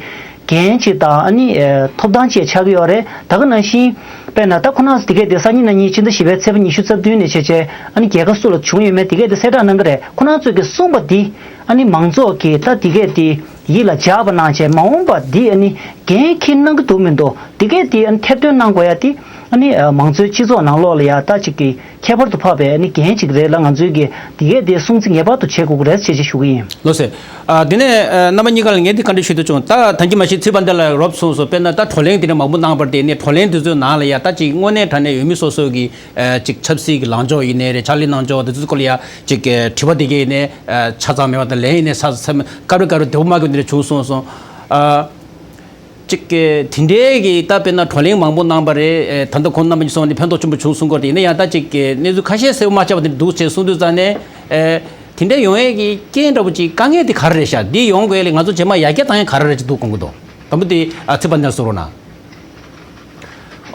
འགན་ཅིག་དང་། ཨ་ནི་ཨེ་ཐོབ་ཐང་ཅིག་ཆགས་ཀྱི་ཡོད་རེད། ད་ག་ནང་བཞིན་དཔེར་ན་ད་ཁོ་རང་ཚོ་དེ་གས་དེ་སང་ཉིན་གནངས་ཉིན་ཕྱི་ཟླ་བཞི་པའི་ཚེས་པ་ཉི་ཤུ་རྩ་བདུན་ནས་བྱས་བྱས་ཨ་ནི་རྒྱལ་ཁ་སུ་ལ་བྱུང་ཡོད་མེད་དེ་གས་དེ་གསལ་བསྒྲགས་གནང་གི་རེད། ཁོ་རང་ཚོས་ཀྱི་གསུངས་པ་འདི་ཨ་ནི་མང་ཚོགས་ཀྱི་ད་དེ་གས་དེ་ཡིད་ལ་འཇགས་པ་གནང་བྱས། མ་འོངས་པ་འདི་ཨ་ནི་འགན་འཁྱེར་གནང་གི་འདུག་མི་འདུག་དེ་གས་དེ་ཨ་ནི་ཐེར་འདོན་གནང་དགོས་ཡ་དེ། ཨ་ནི་ཨ་མང་གཙོའི་སྤྱི་ཚོགས་ནང་ལོགས་ལ་ཡ་ད་ཅིག་གི་ཁྱད་པར་དུ་འཕགས་པའི་ཨ་ནི་འགན་ཅིག་རེད་ལ། ང་ཚོའི་གི་དེ་གས་དེ་སྲུང་བརྩི་ངེས་པར་དུ་བྱེད་དགོས་ཀྱི་རེད་ཅེས་ཅིག་ཞུ་གི་ཡིན། ལགས་སོ། ཨ་དེ་ནས་ཨ་རྣམ་པ་གཉིས་ཀ་ལ་ངས་འདི་བཀའ་འདྲི་ཞུ་འདོད་བྱུང་། ད་ད་གིན་མ་གཞི་ཚེ་དཔལ་ལྡན་ལགས་རོབ་གསུངས་སོང་། དཔེར་ན་ད་བགྲོ་གླེང་དེ་འདྲ་མང་པོ་གནང་བར་བརྟེན་ནས་བགྲོ་གླེང་དེ་ཚོའི་ནང་ལ་ཡ་ད་ཅིག་དངོས་གནས་དྲང་གནས་འོས་མི་སོ་སོ་གི་ཨ་ཅིག་ཆབ་སྲིད་ཀྱི་ལངས་ཕྱོགས་ཡིན་ནའི་རེད། ཕྱག་ལས་གནང་ཕྱོགས་དེ་ཚོའི་སྐོར་ལ་ཡ་ཅིག་ཨ་དྲི་བ་དེ་གས་ཡིན་ནའི་ཨ་ཆ་ཚང་མེད་པ་དང་། ལན་ཡིན་ནའི་ས་ས་སྐབས་རེ་སྐབས་རེ་དེ་པོ་མ་གི་འདི་འདྲ་བྱུང་སོང་སོང་། ཨ། ཅིག་གི་དེ་འདྲའི་གི་ད་དཔེར་ན་བགྲོ་གླེང་མང་པོ་གནང་བ་རེད། ཨེ་ད་ལྟ་ཁོང་རྣམ་པ་གཉིས་གསུངས་པ་འདི་ཕན་ཐོགས་ཆེན་པོ་བྱུང་གསུང་གི་ཡོད་རེད། ཡིན་ན་ཡང་ད་ཅིག་གི་གནས་ཚུལ་ཁ་ཤས་གསལ་པོ་མ་ཆགས་པ་དེ་འདུག་ཅེས་གསུང་དུས་ཙང་ནས། ཨེ་དེ་འདྲ་ཡོང་ཡས་ཀྱི་རྐྱེན་འདྲ་པོ་ཅིག་དཀའ་ངལ་དེ་ག་རེ་རེད་ཤག་འདི་ཡོང་དགོས་ལས་ང་ཚོ་རྗེས་མ་ཡར་རྒྱས་བཏང་ཡས་ག་རེ་རེད་ཅེས་འདུག་དགོངས་ཀྱི་འདུག་དང་པོ་དེ་ཨ་ཚེ་དཔལ་ལྡན་གསུང་རོགས་གནང་།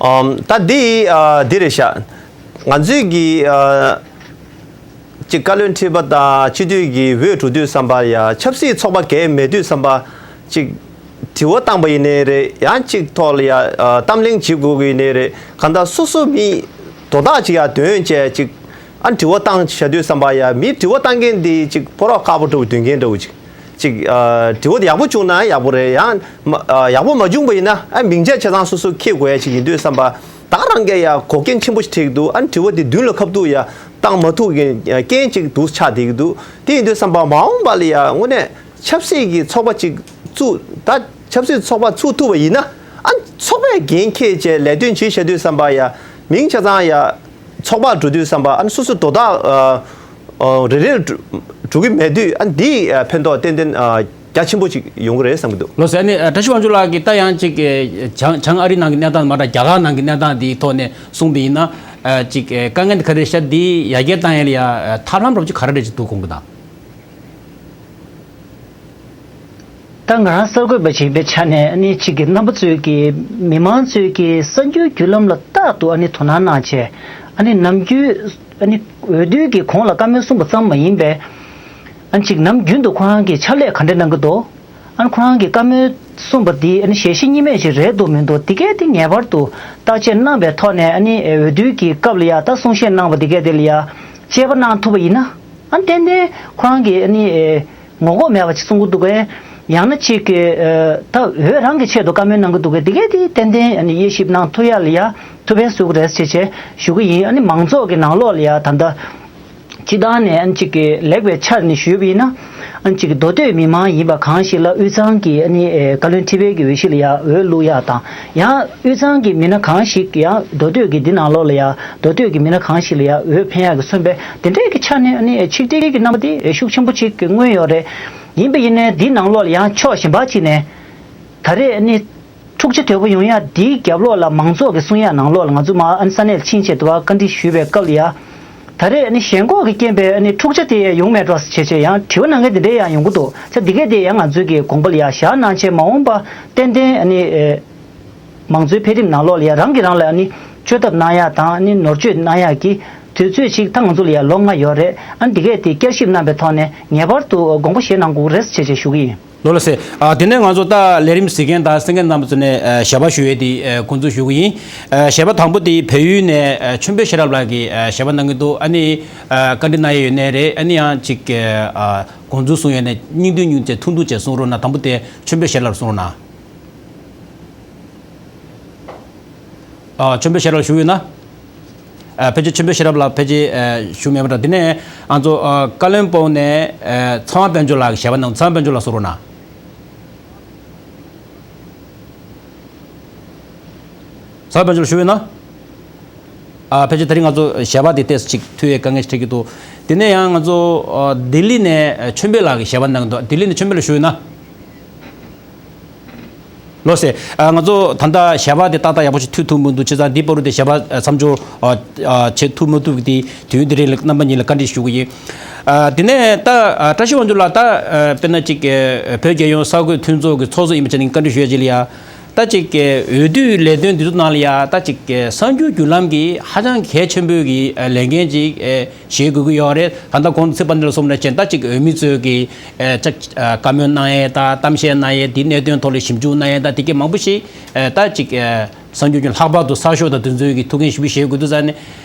ཨམ་ད་འདི་ཨ་འདི་རེད་ཤག་ང་ཚོས་ཀྱི་ཨ། གཅིག་བཀའ་བློན་ཁྲི་པ་དང་སྤྱི་འཐུས་ཀྱི་འོས་གྲུབ་དུས་ཙམ་པ་ཡ་ཆབ་སྲིད་ཚོགས་པ་གས་མེད་དུས་ཙམ་པ་གཅིག་དྲི་བ་བཏང་པ་ཡིན་ནའི་རེད། ཡང་གཅིག་ཐོག་ལ་ཡ་ཨ་གཏམ་གླེང་བྱེད་དགོས་ཀྱི་ཡིན་ནའི་རེད། གང་ལྟར་སོ་སོ་མི་དོ་བདག་ཅིག་ཡ་འདོན་བྱས་གཅིག་ཨ་དྲི་བ་བཏང་བྱ་དུས་ཙམ་པ་ཡ་མི་དྲི་བ་བཏང་མཁན་འདི་གཅིག་ཕོ་རོག་དཀར་པོ་འདྲ་བོ་འདོན་མཁན་འདྲ་བོ་གཅིག་གཅིག་ཨ་དྲི་བ་དེ་ཡག་པོ་བྱུང་ན་ཡག་པོ་རེད། ཡང་མ་ཨ་ཡག་པོ་མ་བྱུང་པ་ཡིན་ན་ཨ་མིང་ཆད་ཆ་ཚང་སོ་སོ་འཁྱེར་དགོས་ཡ་ཅིག་ཡིན་དུས་ཙམ་པ་ད་ག་རང་གས་ཡ་འགོག་རྐྱེན་ཆེན་པོ་ཞིག་འཕྲད་ཀྱི་འདུག་ཨ་དྲི་བ་དེ་མདུན་ལ་ཁ་ཐུག་ཡ་བཏང་མ་ཐུབ་མཁན་རྐྱེན་ཅིག་འདུག་ཆགས་བསྡད་ཀྱི་འདུག་དེ་ཡིན་དུས་ཙམ་པ་མ་འོངས་པ་ལ་ཡ་དངོས་གནས་ཆབ་སྲིད་ཀྱི་ཚོགས་པ་ཅིག་བཙུགས། ད་ཆབ་སྲིད་ཚོགས་པ་ཚུགས་ཐུབ་པ་ཡིན་ན་ཨ་ཚོགས་པས་འགན་འཁྱེར་བྱས་ལས་དོན་བྱེད་བྱ་དུས་ཙམ་པ་ཡ་མིང་ཆ་ཚང་ཡ་ཚོགས་པ་འགྲོ་དུས་ཙམ་པ་ཨ་སོ་སོ་དོ་བདག་ཨ་ཨ་རེ་རེ་འགྲོ་གི་མེད་དུས་ཨ་འདི་ཨ་ཕན་ཐོགས་ཏན་ཏན་ཨ་རྒྱ་ཆེན་པོ་ཅིག་ཡོང་གི་རེད་བསམ་གྱི་འདུག་ལགས་སོ། ཨ་ནི་ཨ་བཀྲ་ཤིས་དབང་ཕྱུག་ལགས་ཀྱིས་ད་ཡང་ཅིག་ཨ་བྱང་བྱང་ཨ་རི་ནང་གི་གནས་སྟངས་མ་འདྲ་རྒྱ་གར་ནང་གི་གནས་སྟངས་འདིའི་ཐོག་ནས་གསུངས་པ་ཡིན་ན། ཨ་ཅིག་ཨ་དཀའ་ངལ་འདི་ག་རེ་ཤར་འདི་ཡར་རྒྱས་བཏང་ཡ་ལ་ཡ་ཨ་ཐབས་ལམ་རོབ་ཅིག་ག་རེ་རེད་ཅིག་འདུག་དགོངས་ཀྱི་དང་། ད་ང་རང་གསར་འགོད་པ་ཞིག་ཡིན་པའི་ཆ་ནས་ཨ་ནི་གཅིག་གི་རྣམ་པ་ཚོས་ཀྱི་མི་མང་ཚོས་ཀྱི་གསར་འགྱུར་བརྒྱུད་ལམ་ལ་རྟག་ཏུ་ཨ་ནི་དོ་སྣང་གནང་བྱས། ཨ་ནི་ནམ་རྒྱུན་ཨ་ནི་འོས་བསྡུ་གི་གོང་ལ་བཀའ་མོལ་གསུངས་པ་ཙམ་མ་ཡིན་པའི་ཨ་ནི་གཅིག་ནམ་རྒྱུན་དུ་ཁོ་རང་གི་ཕྱག་ལས་ག་འདྲ་གནང་གི་འདུག་ཨ་ནི་ཁོ་རང་གི་བཀའ་མོལ་གསུངས་པ་འདི་ཨ་ནི་ཞལ་བཞེས་གཉིས་མེད་ཅིག་རེད་འདུག་མི་འདུག་འདི་གས་དེ་ངེས་པར་དུ་བརྟག་དཔྱད་གནང་བའི་ཐོག་ནས་ཨ་ནི་འོས་བསྡུ་གི་སྐབས་ལ་ཡ་ད་གསུང་བཤད་གནང་བ་འདི་གས་དེ་ལ་ཡ་དཔྱད་པ་གནང་ཐུབ་པ་ཡིན་ན་ཨ་ནི་ཏན་ཏན་ཁོ་རང་གི་ཨ་ནི། ངོ་ལྐོག་མེད་པ་ཅིག་གསུང་གི་འདུག་གས། ཡང་ན་ཅིག་གི་ད་འོས་རང་གི་ཆེད་དུ་བཀའ་མོལ་གནང་གི་འདུག་གས། དེ་གས་དེ་ཏན་ཏན་ཨ་ནི་དབྱེ་ཞིབ་གནང་ཐུབ་ཡ་ལ་ཡ་ཐུགས་ཕན་གསོས་ཀྱི་རེད་ཅེས་བྱས་ཞུ་གི་ཡིན། ཨ་ནི་མང་ཚོགས་ཀྱི་ནང་ལོགས་ལ་ཡ་ད་ལྟ་སྤྱི་བཏང་ནས་ཨ་ནི་ཅིག་གི་ལེགས་པའི་ཆ་ནས་ཞུས་པ་ཡིན་ན། ཨ་ནི་ཅིག་གི་མདོ་སྟོད་མི་མང་ཡིན་པ་གང་ཞིག་ལ་དབུས་གཙང་གི་ཨ་ནི་བཀའ་བློན་ཁྲི་པའི་གི་འོས་གཞི་ལ་ཡ་འོས་བླུག་ཡ་དང་། ཡང་དབུས་གཙང་གི་མི་སྣ་གང་ཞིག་ཡང་མདོ་སྟོད་ཀྱི་འདི་ནང་ལོགས་ལ་ཡ་མདོ་སྟོད་ཀྱི་མི་སྣ་གང་ཞིག་ལ་ཡ་འོས་འཕེན་ཡ་གི་མཚོན་པའི་དེ་འདྲའི་གི་ཆ་ནས་ཨ་ནི་ཆིག་སྒྲིལ་གྱི་རྣམ་པ་དེ་ཤུགས་ཆེན་པོ་ཅིག་གི་མངོན་ཡོད་རེད། ཡིན་པ་ཡིན་ནའི་འདིའི་ནང་ལོགས་ལ་ཡང་ཕྱོགས་གཞན་པ་ཅིག་ནས་ད་རེས་ཨ་ནི་འཁྲུག་ཆ་དོད་པོ་ཡོང་ཡ་འདིའི་རྒྱབ་ལོགས་ལ་མང་ཚོགས་ཀྱི་གསུང་ཡ་ནང་ལོགས་ལ་ང་ཚོ་མ་ཨ་ནི་ས་གནས་ལ་ཕྱིན་བྱས་དུ་བ་བཀའ་འདྲི་ཞུས་པའི་སྐབས་ལ་ཡ། ད་རེས་ཨ་ནི་ཞེན་ཁོག་གི་རྐྱེན་པས་ཨ་ནི་འཁྲུག་ཆ་དེ་ཡང་ཡོང་མེད་འགྲོ་ཟེར་བྱས་བྱས་ཡང་དྲི་བ་གནང་མཁན་དེ་འདྲས་ཡང་ཡོང་གི་འདུག་ཚེ་འདི་གས་དེ་ཡང་ང་ཚོས་ཀྱི་དགོངས་པ་ལ་ཡ་བཞག་གནང་བྱས་མ་འོངས་པ་ཏན་ཏན་ཨ་ནི། མང་གཙོའི་འཕེལ་རིམ་ནང་ལོགས་ལ་ཡ་རང་གིས་རང་ལ་ཨ་ནི་བཅོས་ཐབས་གནང་ཡ་དང་ཨ་ནི་ནོར་བཅོས་གནང་ཡ་གི་དུས་ཚོད་ཅིག་ད་ང་ཚོ་ལ་ཡ་ལོ་ལྔ་ཡོད་རེད། ཨ་ནི་འདི་གས་དེ་བསྐྱར་ཞིབ་གནང་པའི་ཐོག་ནས་ངེས་པར་དུ་དགོངས་པ་བཞེས་གནང་དགོས་རེད་ཅེས་བྱས་ཞུ་གི་ཡིན། ལོ་ལ་སེ། ཨ་དེ་ནས་ང་ཚོ་ད་ལས་རིམ་གཟིགས་མཁན་དང་གསན་མཁན་རྣམ་པ་ཚོ་ནས་ཨ་ཞལ་པར་ཞུ་ཡས་དེ་ཨ་འགོ་འཛུགས་ཞུ་གི་ཡིན། ཨ་ཞལ་པར་དང་པོ་དེ་བལ་ཡུལ་ནས་ཨ་ཆོས་འཕེལ་ཤེས་རབ་ལགས་ཀྱིས་ཨ་ཞལ་པར་གནང་གི་འདུག་ཨ་ནི་ཨ་བཀའ་འདྲི་གནང་ཡས་ཡོད་ནའི་རེད། ཨ་ནི་ཡང་ཅིག་ཨ་དགོངས་ཚུལ་གསུང་ཡས་ནས་སྙིང་བསྡུས་སྙིང་བསྡུས་ཐུང་ཐུང་བྱས་གསུང་རོགས་གནང་། དང་པོ་དེ་ཆོས་འཕེལ་ཤེས་རབ་གསུང་རོགས་གནང་། ཨ་ཆོས་འཕེལ་ཤེས་རབ་ཞུ་ཡོད་ན། ཨ་ཕལ་ཆེར་ཆོས་འཕེལ་ཤེས་རབ་ལགས་ཕལ་ཆེར་ཨ་ཞུ་མེད་པ་འདྲ། དེ་ནས་ང་ཚོ་ཨ་བཀའ་བློན་སྤོ་བོ་ནས་ཨ་ཚེ་དབང་དཔལ་འབྱོར་ལགས་ཀྱིས་ཞལ་པར་གནང་། ཚེ་དབང་དཔལ་འབྱོར་ལགས་གསུང་རོགས་གནང་། ཚེ་དབང་དཔལ་འབྱོར་ཞུ་ཡོད་ན། ཨ་ཕལ་ཆེར་ད་རིང་ང་ཚོ་ཞལ་པར་དེ་ཏོག་ཙམ་ཅིག་མཐུད་ཡས་དཀའ་ངལ་ཞིག་འཕྲད་ཀྱི་འདུག་དེ་ནས་ཡང་ང་ཚོ་ཨ་ལྡི་ལི་ནས་ཨ་ཆོས་འཕེལ་ལགས་ཀྱིས་ཞལ་པར་གནང་གི་འདུག་ལྡི་ལི་ནས་ཆོས་འཕེལ་ལགས་ཞུ་ཡོད་ན། ལགས་སེ། ཨ་ང་ཚོ་ད་ལྟ་ཞལ་པར་དེ་ཏག་ཏག་ཡག་པོ་ཞིག་མཐུད་ཐུབ་མི་འདུག་བྱས་ཙང་འདི་བར་དུ་དེ་ཞལ་པར་ཨ་མཚམས་འཇོག་ཨ་ཨ་བྱེད་ཐུབ་མ་ཐུབ་ཀྱི་དེ་དུས་ཡུན་དེ་རིང་ལ་རྣམ་པ་གཉིས་ལ་བཀའ་འདྲི་ཞུ་གི་ཡིན། ཨ་དེ་ནས་ད་ཨ་བཀྲ་ཤིས་དབང་ཕྱུག་ལགས། ད་ཨ་དཔེར་ན་ཅིག་ཨ་བོད་རྒྱལ་ཡོངས་གསར་འགོད་མཐུན་ཚོགས་ཀྱི་ཚོགས་གཙོ་ཡིན་པ་བྱས་ནས་བཀའ་འདྲི་ཞུ་ཡ་ཅིག་ལ་ཡ། ད་ཅིག་གི་འོས་བསྡུའི་ལས་དོན་འདི་ཚོ་ནང་ལ་ཡ་ད་ཅིག་གི་གསར་འགྱུར་བརྒྱུད་ལམ་གྱི་ཧ་ཅང་གལ་ཆེན་པོའི་གི་ཨ་ལས་འགན་ཅིག་ཨ་བཞེས་དགོས་ཀྱི་ཡོད་རེད། ད་ལྟ་གོང་དུ་ཚེ་དཔལ་ལྡན་ལགས་གསུངས་པ་ནང་བཞིན་ད་ཅིག་འོས་མི་ཚོས་གི་ཨ་ཅིག་ཨ་བཀའ་མོལ་གནང་ཡས་དང་གཏམ་བཤད་གནང་ཡས་དེའི་གནད་དོན་ཐོག་ལ་ཞིབ་འཇུག་གནང་ཡས་དང་དེ་གས་མང་པོ་ཞིག་ཨ་ད་ཅིག་ཨ་གསར་འགྱུར་བརྒྱུད་ལྷག་པར་དུ་གསར་ཤོག་དང་དེ་ཚོའི་གི་ཐུགས་འགན་ཞེ་པོ་བཞེས་དགོས་འདུག་ཟེར་ནས།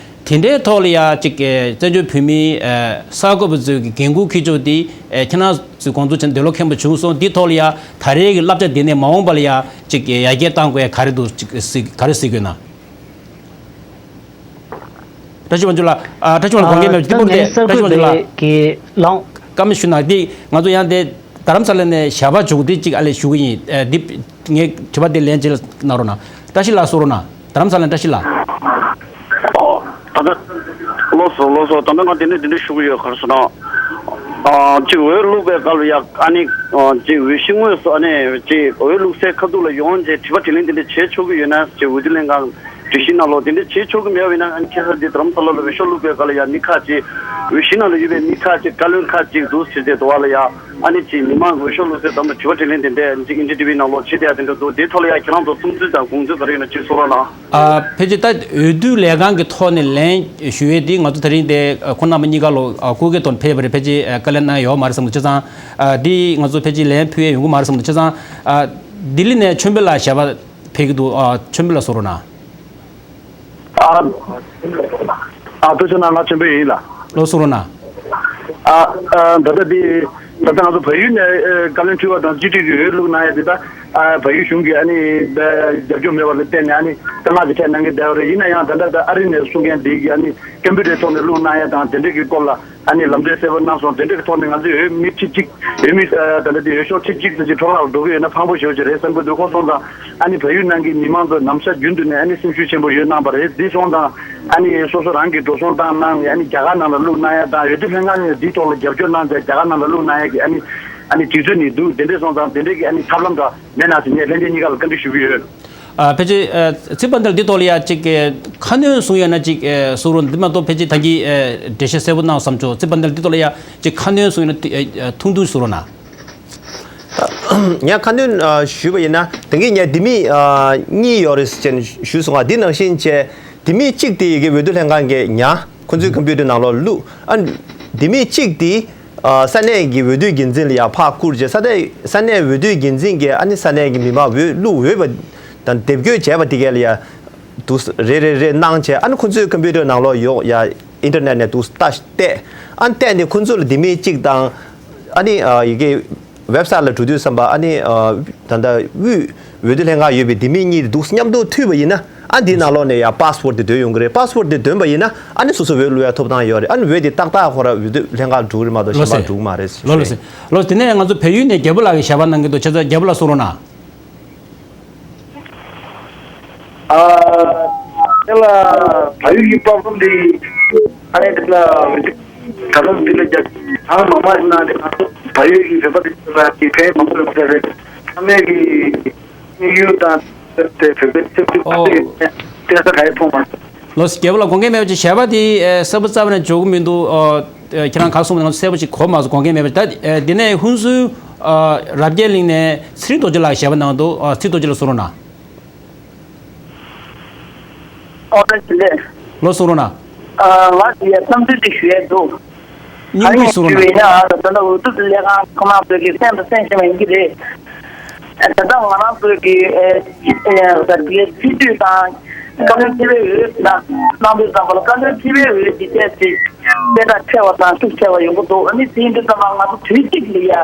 དེ་འདྲའི་ཐོག་ལ་ཡ་ཅིག་གི་བཙན་བྱོལ་བོད་མིའི་ཨ་གསར་འགོད་པ་ཚོའི་གི་འགན་འཁུར་འཁྱེར་ཕྱོགས་དེ་ཨ་ཁྱེད་རང་ཚོས་དགོངས་ཚུལ་བྱས་ནས་འདོད་བློ་ཁེངས་པོ་བྱུང་སོང་། འདིའི་ཐོག་ལ་ཡ་ད་རེས་ཀྱི་བསླབ་བྱ་འདི་ནས་མ་འོངས་པ་ལ་ཡ་ཅིག་གི་ཡར་རྒྱས་གཏང་དགོས་ཡ་ག་རེ་འདུག་ཅིག་གཟིགས་ག་རེ་གཟིགས་དགོས་ན། བཀྲ་ཤིས་དབང་ཕྱུག་ལགས། ཨ། བཀྲ་ཤིས་དབང་ཕྱུག་དགོངས་འགལ་མེད་པ་ཅིག་འདི་པོ་དེ། བཀྲ་ཤིས་དབང་ཕྱུག་ལགས། ཀྱི་ལངས། བཀའ་མོལ་ཞུ་ན་འདི་ང་ཚོ་ཡང་དེ་རྡ་རམ་ས་ལ་ནས་ཞལ་པར་འབྱོར་འདི་གཅིག་ཨ་ལས་ཞུ་གི་ཡིན། ཨ། འདི་ངའི་དྲི་བ་འདི་ལན་ཅིག་གནང་རོགས་གནང་། བཀྲ་ཤིས་ལགས་གསུང་རོགས་གནང་། རྡ་རམ་ས་ལ་བཀྲ་ཤིས་ལགས། ད་ལྟ་ལགས་སོ་ལགས་སོ། ད་ལྟ་ང་དེ་ནས་དེ་འདྲ་ཞུ་གི་ཡོད། ག་རེ་ཟེར་ན། ཨ། གཅིག་འོས་བླུགས་པའི་སྐབས་ལ་ཡ་ཨ་ནི། ཨ། གཅིག་འོས་གཞི་དངོས་སུ་ཨ་ནི་གཅིག་འོས་བླུགས་སའི་ཁ་ཐུག་ལ་ཡོང་རྗེས་དྲི་བ་དྲིས་ལན་དེ་འདྲ་བྱེད་ཆོག་གི་ཡོད་ན། གཅིག་འོས་བསྡུ་ལྷན་ཁང་སྒྲིག་གཞི་ནང་ལོགས་དེ་འདྲ་བྱེད་ཆོག་གི་མེད་པ་ཡིན་ན། ཨ་ནི་ཁ་སང་དེ་རྡ་རམ་ས་ལ་ལ་འོས་ཤོག་བླུགས་པའི་སྐབས་ལ་ཡ་མི་ཁག་ཅིག་འོས་གཞི་ནང་ལ་ཡོད་པའི་མི་ཁག་ཅིག་བཀའ་བློན་ཁག་ཅིག་འདུག་ཟེར་ཏེ་འདུག་བ་ལ་ཡ། ཨ་ནི་གཅིག་མི་མང་འོས་ཤོག་བླུགས་སའི་དམ་དུ་དྲི་བ་དྲིས་ལན་དེ་འདྲ་གཅིག་ཨིན་ཊར་ཊི་ཝི་ནང་ལོགས་བྱེད་བསྡད་ཡ་དེ་འདྲ་འདུག་དེའི་ཐོག་ལ་ཡ་ཁྱེད་རང་ཚོ་བསམ་ཚུལ་དང་དགོངས་ཚུལ་ག་རེ་ཡོད་ན་གཅིག་གསུང་རོགས་གནང་། ཨ། ཕལ་ཆེར་ད་འོས་བསྡུ་ལས་ཁང་གི་ཐོག་ནས་ལན་ཞུ་ཡས་དེ་ང་ཚོ་ད་རིང་དེ་ཁོང་རྣམ་པ་གཉིས་ཀ་ལོ། ཨ། སྐུ་སྒེར་ཐོག་ནས་ཕེབས་པ་རེད། ཕལ་ཆེར་བཀའ་ལན་གནང་ཡོད་མ་རེད་བསམ་འདུག་བྱས་ཙང་། ཨ། འདི་ང་ཚོ་ཕལ་ཆེར་ལན་ཕུལ་ཡས་ཡོང་གི་མ་རེད་བསམ་འདུག་བྱས་ཙང་། ཨ། ལྡི་ལི་ནས་ཆོས་འཕེལ་ལགས་ཞལ་པར་ཕེབས་ཀྱི་འདུག་ཨ། ཆོས་འཕེལ་ལགས་གསུང་རོགས་གནང་། ཨ། ཨ། ཐུགས་རྗེ་གནང་། ང་ཆེན་པོ་ཡིན་ལ། ལོ་གསུང་རོགས་གནང་། ཨ། ཨ། ད་ལྟ་འདི་ད་ལྟ་ང་ཚོ་བལ་ཡུལ་ནས་ཨ་བཀའ་བློན་ཁྲི་པ་དང་སྤྱི་འཐུས་ཀྱི་འོས་བླུགས་གནང་ཡ་འདི་ད། ཨ། བལ་ཡུལ་གཞུང་གིས་ཨ་ནི་རྒྱབ་སྐྱོར་མེད་པ་ལ་བརྟེན་ནས་ཨ་ནི་གཏན་འཁེལ་གྱི་ཐད་གནང་གི་བསྡད་པ་རེད། ཡིན་ན་ཡང་ད་ལྟ་ད་ཨ་རི་ནས་གསུང་མཁན་འདི་གིས་ཨ་ནི་ཀམ་པུ་ཊར་ཐོག་ནས་བླུགས་གནང་ཡ་དང་དེ་འདྲས་ཀྱི་སྐོར་ལ་ཨ་ནི་ལམ་སྟོན་གསལ་པོ་གནང་སོང་། དེ་འདྲས་ཀྱི་ཐོག་ནས་ང་ཚོའི་འོས་མི་ཁྲི་གཅིག་འོས་མི་ཨ་ད་ལྟ་འདི་འོས་ཤོག་ཁྲི་གཅིག་ཙམ་ཅིག་འཕྲོ་བརླག་འགྲོ་གི་ཡོད་ན་ཕངས་པོ་ཞེ་པོ་ཅིག་རེད་བསམ་གྱི་འདུག་ཁོ་སོང་ཙང་ཨ་ནི་བལ་ཡུལ་ནང་གི་མི་མང་ཚོ་ནམ་ཞག་རྒྱུན་དུ་ནས་ཨ་ནི་སེམས་ཤུགས་ཆེན་པོ་ཡོད་གནང་བ་རེད། འདི་སོང་ཙང་ཨ་ནི་སོ་སོ་རང་གི་འགྲོ་སོང་བཏང་གནང་ནས་ཨ་ནི་རྒྱ་གར་ནང་ལ་བླུགས་གནང་ཡ་དང་འོས་བསྡུ་ལྷན་ཁང་ནས་འདིའི་ཐོག་ལ་རྒྱབ་སྐྱོར་གནང་བྱས་རྒྱ་གར་ནང་ལ་བླུགས་གནང་ཡ་གི་ཨ་ནི་ཨ་ནི་དུས་ཚོད་ནི་འདུག་དེ་འདྲས་སོང་ཙང་དེ་འདྲས་ཀྱི་ཨ་ནི་ཐབས་ལམ་འདྲ་མེད་ན་ཟེར་ངས་ལྷན་རྒྱས་གཉིས་ཀ་ལ་བཀའ་འདྲི་ཞུ་གི་ཡོད། ཨ། ཕལ་ཆེར་ཨ་ཚེ་དཔལ་ལྡན་འདི་ཐོག་ལ་ཡ་གཅིག་ཨ་ཁ་སྣོན་བཟུང་ཡོད་ན་གཅིག་ཨ་གསུང་རོགས། འདི་མ་གཏོགས་ཕལ་ཆེར་ད་གིན་ཨ་འགྲེལ་བཤད་གསལ་པོ་གནང་བསམ་བྱུང་། ཚེ་དཔལ་ལྡན་འདི་ཐོག་ལ་ཡ་གཅིག་ཁ་སྣོན་བཟུང་ཡོད་ན་ཏི་ཨ་ཐུང་ཐུང་གསུང་རོགས་གནང་། ངས་ཁ་སྣོན་ཨ་ཞུས་པ་ཡིན་ན་ད་གིན་ངས་ལྡེ་མིག་ཨ་གཉིས་ཡོད་རེད་ཟེར་ནས་ཞུས་སོང་ང་། འདི་ནང་བཞིན་བྱས་ལྡེ་མིག་གཅིག་དེ་ཡི་གེ་འོས་བསྡུ་ལྷན་ཁང་གིས་ཉར། ཁོ་ཚོའི་ཀམ་པུ་ཊར་ནང་ལོགས་བླུགས། ཨ་ལྡེ་མིག་གཅིག་དེ་ཨ་ས་གནས་ཀྱི་འོས་བསྡུ་འགན་འཛིན་ལ་ཡར་ཕར་བསྐུར་རྗེས་ས་གནས་ས་གནས་འོས་བསྡུ་འགན་འཛིན་གྱིས་ཨ་ནི་ས་གནས་ཀྱི་མི་མང་འོས་བླུགས་འོས་པ་དང་དེབ་སྐྱེལ་བྱས་པ་དེ་གས་ལ་ཡར་འདུག་རེ་རེ་རེ་གནང་བྱས་ཨ་ནི་ཁོ་ཚོའི་ཀམ་པུ་ཊར་ནང་ལོགས་ཡོག་ཡར་ཨིན་ཊར་ནེཊ་ནས་འདུག་ལྟ་བལྟས། ཨ་ནི་བལྟས་ནས་ཁོ་ཚོ་ལ་ལྡེ་མིག་གཅིག་དང་ཨ་ནི་ཨ་ཡི་གེ་ཝེབ་སའིཊ་ལ་འགྲོ་དུས་ཙམ་པ་ཨ་ནི་ཨ་ད་ལྟ་དབུས་འོས་བསྡུ་ལྷན་ཁང་ཡོད་པའི་ལྡེ་མིག་གཉིས་དེ་འདུག་མཉམ་དུ་མཐུད་པ་ཡིན་ན་ཨ་འདིའི་ནང་ལོགས་ནས་ཡང་པཱ་སི་ཝརཌ་དེ་འདོན་ཡོང་གི་རེད། པཱ་སི་ཝརཌ་དེ་འདོན་པ་ཡིན་ན་ཨ་ནི་སོ་སོ་འོས་བླུག་ཡ་ཐོབ་ཐང་ཡོད་རེད། ཨ་ནི་འོས་དེ་ཏག་ཏག་ཁོ་ར་འོས་བསྡུ་ལྷན་ཁང་འགྲོ་གི་རེད་མ་གཏོགས་ལོ་གཞན་པ་སེ། འགྲོ་གི་མ་རེད། ལོ་ལོ་སེ། ལོ་དེ་ནས་ང་ཚོ་བལ་ཡུལ་ནས་རྒྱལ་པོ་ལགས་ཀྱིས་ཞལ་པར་གནང་གི་འདུག་བྱས་ཙང་རྒྱལ་པོ་ལགས་གསུང་རོགས་གནང་། ཨ། དེ་ལ་བལ་ཡུལ་གྱི་པར་སྐྲུན་འདི་ཨ་ནི་དེ་ལ་ད་ལྟ་འདི་ལ་རྒྱ་ཐང་མ་མ་ཡིན་ན་ནི་ང་ཚོ་བལ་ཡུལ་གྱི་བོད་པ་དེ་ཚོ་ལ་གི་ཕན་མང་པོ་ཡོང་ས་རེད། ཚང་མས་ཀྱི་དམིགས་ཡུལ་དང་དེ་བོད་པའི་ཆབ་སྲིད་པ་ཨོ། དེ་བསྟན་ས་ག་ཡེ་མཐོང་མ་སོང་། ལོ་སི་རྒྱལ་པོ་ལ་དགོངས་འགལ་མེད་པ་ཅིག་ཞལ་པར་དེ་ཨེ་གསལ་པོ་རྩ་བ་ནས་འཇོག་གི་མི་འདུག་ཨོ། ཨེ་ཁྱེད་རང་ག་གསུངས་པ་ནང་གསལ་པོ་ཅིག་གོ་མ་སོང་། དགོངས་འགལ་མེད་པ་ཅིག་ད་ཨེ་དེ་ནས་ཧུན་སུར་ཨ་རབ་རྒྱས་གླིང་ནས་ཚེ་རིང་རྡོ་རྗེ་ལགས་ཞལ་པར་གནང་འདུག་ཨ་ཚེ་རིང་རྡོ་རྗེ་ལགས་གསུང་རོགས་གནང་། ཨོ་ད་ཅི་ལས། ལོ་གསུང་རོགས་གནང་། ཨ་ང་ཡ་བསམ་ཚུལ་ཅིག་ཞུ་ཡས་འདུག་སྙིང་བསྡུས་གསུང་རོགས་གནང་། ད་ལྟ་འོས་བསྡུ་ལས་ཁང་ཁོ་ན་བོད་ཀྱི་སེམས་དང་སེམས་ཤེས་མ་ཡིན་གྱི་རེད། ད་ལྟ་ང་རང་ཚོའི་གི་ཨེ་ཨེ་ད་ལྟའི་སྤྱི་འཐུས་དང་བཀའ་བློན་ཁྲི་པའི་འོས་ན་གནང་དུས་ཙམ་པ་ལ་བཀའ་བློན་ཁྲི་པའི་འོས་འདི་ཐད་ཅིག་དཔེ་ཁྲ་ཆེ་བ་དང་ཤུགས་ཆེ་བ་ཡོང་གི་འདུག་ཨ་ནི་དེ་ཡིན་དུས་ཙམ་པ་ང་ཚོ་དུས་གཅིག་ལ་ཡ་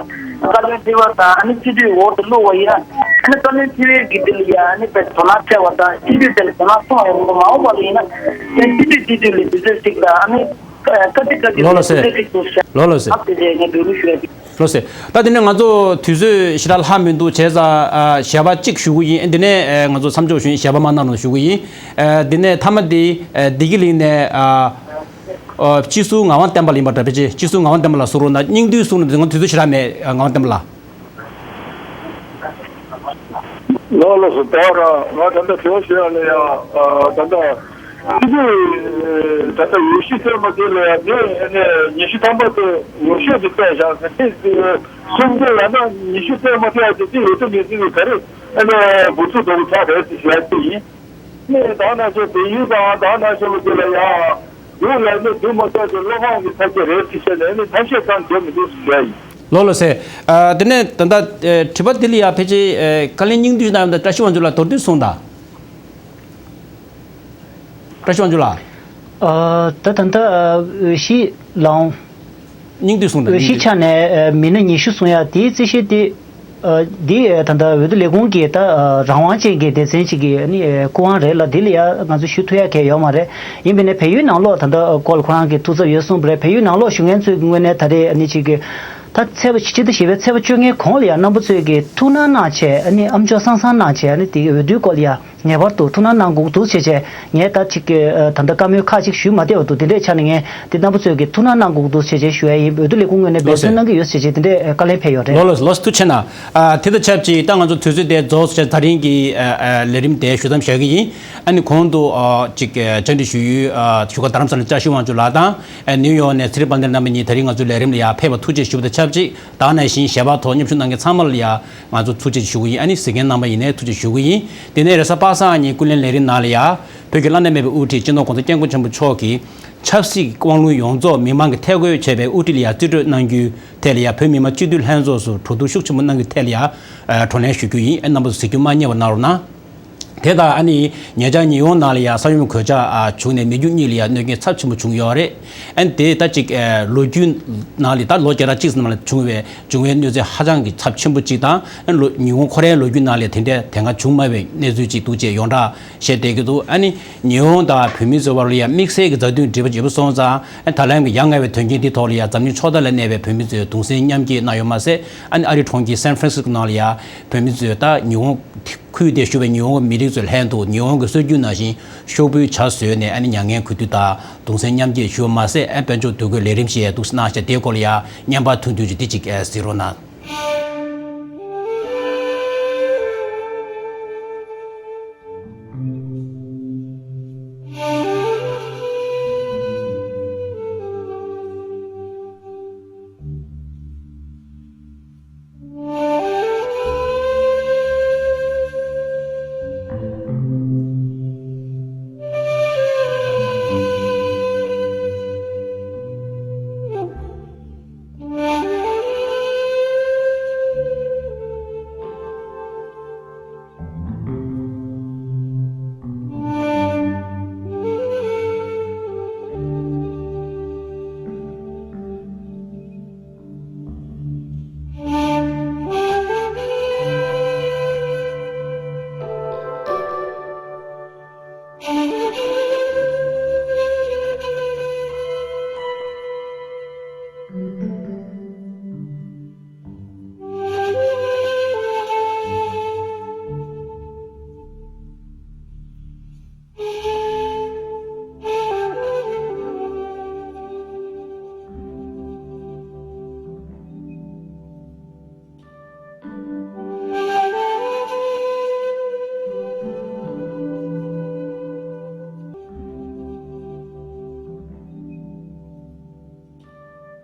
བཀའ་བློན་ཁྲི་པ་དང་ཨ་ནི་སྤྱི་འཐུས་འོག་ཏུ་བླུགས་པ་ཡིན་ན་ཨ་ནི་བཀའ་བློན་ཁྲི་པའི་གི་འདི་ལ་ཡ་ཨ་ནི་དཔེ་དོ་སྣང་ཆེ་བ་དང་སྤྱི་འཐུས་དེ་ལ་དོ་སྣང་ཆུང་བ་ཡོང་གི་འདུག་མ་འོངས་པ་ལ་ཡིན་ན་དེ་སྤྱི་འཐུས་སྤྱི་འཐུས་ལ་དུས་ཚོད་གཅིག་དང་ཨ་ནི། ལོ་ལོ་སེ། ལོ་ལོ་སེ། ལོ་སེ། ད་དེ་ནས་ང་ཚོ་དུས་ཚོད་ཞེ་དྲག་ལྷག་མི་འདུག་བྱས་ཙང་ཨ་ཞལ་པར་གཅིག་ཞུ་གི་ཡིན། དེ་ནས་ཨ་ང་ཚོ་མཚམས་འཇོག་ཞུ་ཡིན། ཞལ་པར་མ་གནང་རོགས་ཞུ་གི་ཡིན། ཨ་དེ་ནས་མཐའ་མ་དེ་ཨ་བདེ་སྐྱིད་གླིང་ནས་ཨ་ཨ་སྤྱི་ཟུར་ངག་དབང་བསྟན་པ་ལ་ཡིན་པ་འདྲ། ཕལ་ཆེར་སྤྱི་ཟུར་ངག་དབང་བསྟན་པ་ལགས་གསུང་རོགས་གནང་། སྙིང་བསྡུས་གསུང་ན་ང་དུས་ཚོད་ཞེ་དྲག་མེད། ཨ་ངག་དབང་བསྟན་པ་ལགས། ལགས་ལགས་སོ། ད་ར་ང་ད་ལྟ་དྲི་བ་ཞུ་ཡ་ལ་ཡ། ཨ་ད་ལྟ་སྤྱི་འཐུས་ད་ལྟ་འོས་གཞི་བཏོན་པ་དེ་ལ་ཡ་ངས་ཨ་ནི་ཉི་ཤུ་ཐམ་པ་དེ་འོས་ཤོག་ཅིག་བཏོན་བཞག་ཟེར། དེ་སུམ་ཅུ་ཡང་ན་ཉི་ཤུ་བཏོན་མ་ཐུབ་ཡ་དེ་དེ་འོས་བསྡུ་མི་སྲིད་པའི་ག་རེ་ཨ་ནི་འགོ་ཚུགས་འགྲོ་གི་ཆགས་རེད་ཟེར་ཞུ་ཡ་དེ་ཡིན། ངས་ད་ནང་བཞིན་བལ་ཡུལ་དང་ད་ནང་བཞིན་པ་དེ་ལ་ཡ། འདུག་ལས་ནི་འདུག་མ་ཐག་ཏུ་བློ་ཕམ་གྱི་ཐབས་ཤེས་རེད་ཅེས་བཤད་ནས་ནི་ཐབས་ཤེས་གང་འདོད་མི་འདུག་ཟེར་ཡ་ཡིན། ལོ་ལོ་སེ། ཨ་དེ་ནས་ད་ལྟ་ཨེ་དྲི་བ་འདི་ལ་ཡ་ཕལ་ཆེར་ཨེ་བཀའ་བློན་སྙིང་བསྡུས་གནང་ཡོད། ད་བཀྲ་ཤིས་དབང་ཕྱུག་ལགས་མདོར་བསྡུས་གསུངས་དང་། བཀྲ་ཤིས་དབང་ཕྱུག་ལགས། ཨ་ད་ད་ལྟ་ཨ་འོས་གཞི་ལའང་། སྙིང་བསྡུས་གསུངས་དང་། འོས་གཞི་ཆ་ནས་ཨ་མི་སྣ་ཉི་ཤུ་གསུང་ཡ་དེའི་རྩིས་གཞི་དེ། འདི་ད་ལྟ་འོས་བསྡུ་ལས་ཁུངས་ཀྱི་ད་རང་དབང་ཅན་གྱི་སྡེ་ཚན་ཞིག་གི་ནི་སྐུ་དབང་རེད་ལ། འདི་ལ་ཡ་ང་ཚོ་ཞུ་ཐུབ་ཡ་གང་ཡང་ཡོད་མ་རེད། ཡིན་པས་ན་བལ་ཡུལ་ནང་ལོགས་ད་ལྟ་སྐོར་ཁོ་རང་གི་ཐུགས་འཚབ་ཡོད་གསུངས་པ་རེད། བལ་ཡུལ་ནང་ལོགས་བཞུགས་མཁན་ཚོའི་ངོས་ནས་ད་རེས་ནི་ཅིག་གི་ད་ཚེས་པ་ཕྱི་ཟླ་བཞི་པའི་ཚེས་པ་བཅོ་ལྔའི་གོང་ལ་ཡ་རྣམ་པ་ཚོས་ཀྱི་ཐུགས་སྣང་གནང་བྱས་ནི་ཨ་མཆོག་སང་སང་གནང་བྱས་ནི་དེ་གི་འོས་བསྡུའི་སྐོར་ལ་ཡ། ངེས་པར་དུ་ཐུགས་སྣང་གནང་དགོས་འདུག་བྱས་བྱས་ངས་ད་ཅིག་གི་ད་ལྟ་བཀའ་མོལ་ཁག་ཅིག་ཞུས་མ་བསྡད་པ་འདུག་དེ་འདྲའི་ཆ་ནས་ངས་དེ་རྣམ་པ་ཚོས་ཀྱི་ཐུགས་སྣང་གནང་དགོས་འདུག་བྱས་བྱས་ཞུ་ཡ་ཡིན། འོས་བསྡུ་ལས་ཁུངས་ངོས་ནས་འབད་བརྩོན་གནང་གི་ཡོད་བྱས་བྱས་དེ་འདྲའི་བཀའ་ལན་ཕེབས་ཡོད་རེད། ལོ་ལོ་ལོ་ཐུགས་རྗེ་ཆེ་གནང་། དེ་དང་ཆབས་ཅིག་ད་ང་ཚོ་དུས་ཚོད་དེ་རྫོགས་སོང་བྱས་ད་རིང་གི་ལས་རིམ་དེ་ཞུ་མཚམས་བཞག་གི་ཡིན། ཨ་ནི་གོང་དུ་ཅིག་བཅར་འདྲི་ཞུ་ཡུལ་བཞུགས་སྒར་རྡ་རམ་ས་ལ་བཀྲ་ཤིས་དབང་ཕྱུག་ལགས་དང་ནིའུ་ཡོག་ནས་ཚེ་རིང་དཔལ་ལྡན་རྣམ་པ་གཉིས་ད་རིང་ང་ཚོའི་ལས་རིམ་ལ་ཡར་ཕེབས་པར་ཐུགས་རྗེ་ཞུ་བ་དང་ཆབས་ཅིག་ད་ག་ནང་བཞིན་ཞལ་པར་ཐོག་མཉམ་ཞུགས་གནང་མཁན་ཚང་མ་ལ་ཡ་ང་ཚོ་ཐུགས་རྗེ་ཆེ་ཞུ་གི་ཡིན། ཨ་ནི་གཟིགས་མཁན་རྣམ་པ་ཡིན་ནའི་ཐུགས་རྗེ་ཆེ་ཞུ་གི་ཡིན། དེ་ནས་རེས་གཟའ་པ་སངས་ཉིན་ཀུན་གླེང་ལས་རིམ་ནང་ལ་ཡ་བོད་ཀྱི་བླ་ན་མེད་པའི་དབུ་ཁྲིད་སྤྱི་ནོར་༸གོང་ས་༸སྐྱབས་མགོན་ཆེན་པོ་མཆོག་གིས་ཆབ་སྲིད་ཀྱི་དབང་ལུང་ཡོངས་རྫོགས་མི་མང་གིས་ཐད་བསྐོས་བྱས་པའི་དབུ་ཁྲིད་ལ་ཡ་རྩིས་སྤྲོད་གནང་རྒྱུའི་ཐད་ལ་ཡ་བོད་མི་མང་སྤྱི་འཐུས་ལྷན་ཚོགས་སུ་གྲོས་བསྡུར་ཤུགས་ཆེན་པོ་གནང་རྒྱུའི་ཐད་ལ་ཡ་བགྲོ་གླེང་ཞུ་རྒྱུ་ཡིན། ཨ་རྣམ་པ་ཚོ་གཟིགས་རྒྱུ་མ་བསྙེལ་བ་གནང་རོགས་གནང་། དེ་དང་ཨ་ནི་ཉེ་ཆར་ཉི་ཧོང་ནང་ལ་ཡང་ས་ཡོམ་གོད་ཆག་ཨ་བྱུང་ནས་མི་རྒྱུ་གཉིས་ལ་ཡང་གནོད་སྐྱོན་ཚབས་ཆེན་པོ་བྱུང་ཡོད་རེད། ཨ་ནི་དེ་ད་ཅིག་ཨ་ལོ་རྒྱུས་ནང་ལ་ད་ལོ་བརྒྱ་ཕྲག་གཅིག་ཙམ་ནང་ལ་བྱུང་བའི་བྱུང་བའི་གནོད་འཚེ་ཧ་ཅང་གི་ཚབས་ཆེན་པོ་ཅིག་དང་ཨ་ལོ་ཉི་ཧོང་ཁོ་རའི་ལོ་རྒྱུས་ནང་ལ་དེ་འདྲའི་དེ་སྔ་བྱུང་མ་བའི་གནས་ཚུལ་ཅིག་འདུག་ཅེས་ཡོངས་གྲགས་བཤད་བསྡད་ཀྱི་འདུག་ཨ་ནི་ཉི་ཧོང་དང་བོད་མི་ཚོའི་བར་ལ་ཡང་དམིགས་བསལ་གྱི་མཛའ་མཐུན་འབྲེལ་བ་ཡོད་པ་སོང་ཙང་ཨ་ད་ལན་གྱི་ཡ་ང་བའི་དོན་རྐྱེན་འདི་ཐོག་ལ་ཡང་འཛམ་གླིང་ཕྱོགས་མཐའ་ལ་གནས་པའི་བོད་མི་ཚོས་གདུང་སེམས་མཉམ་སྐྱེད་གནང་ཡོད་མ་ཟད། ཨ་ནི་ཨ་རི་གྲོང་ཁྱེར་སན་ཧྥ་རན་སིས་ཀོ་ནང་ལ་ཡང་བོད་མི་ཚོས་ད་ཉི་ཧོང་ཁུལ་དེར་བཞུགས་པའི་ཉི་ཧོང་གི་མི་རིགས་ཚོའི་ལྷན་དུ་ཉི་ཧོང་གི་སྲོལ་རྒྱུན་ནང་བཞིན་ཤོག་བུའི་ཇ་བཟོས་ནས་ཨ་ནི་མྱ་ངན་གུས་འདུད་དང་གདུང་སེམས་མཉམ་སྐྱེད་ཞུ་བ་མ་ཟད། ཨ་དཔལ་འབྱོར་འདུ་འགོད་ལས་རིམ་ཞིག་འདུག་སེ་གནང་བྱས་དེའི་སྐོར་ལ་ཡང་བརྙན་པར་ཐུང་ཐུང་ཅིག་འདི་ཅིག་གཟིགས་རོགས་གནང་།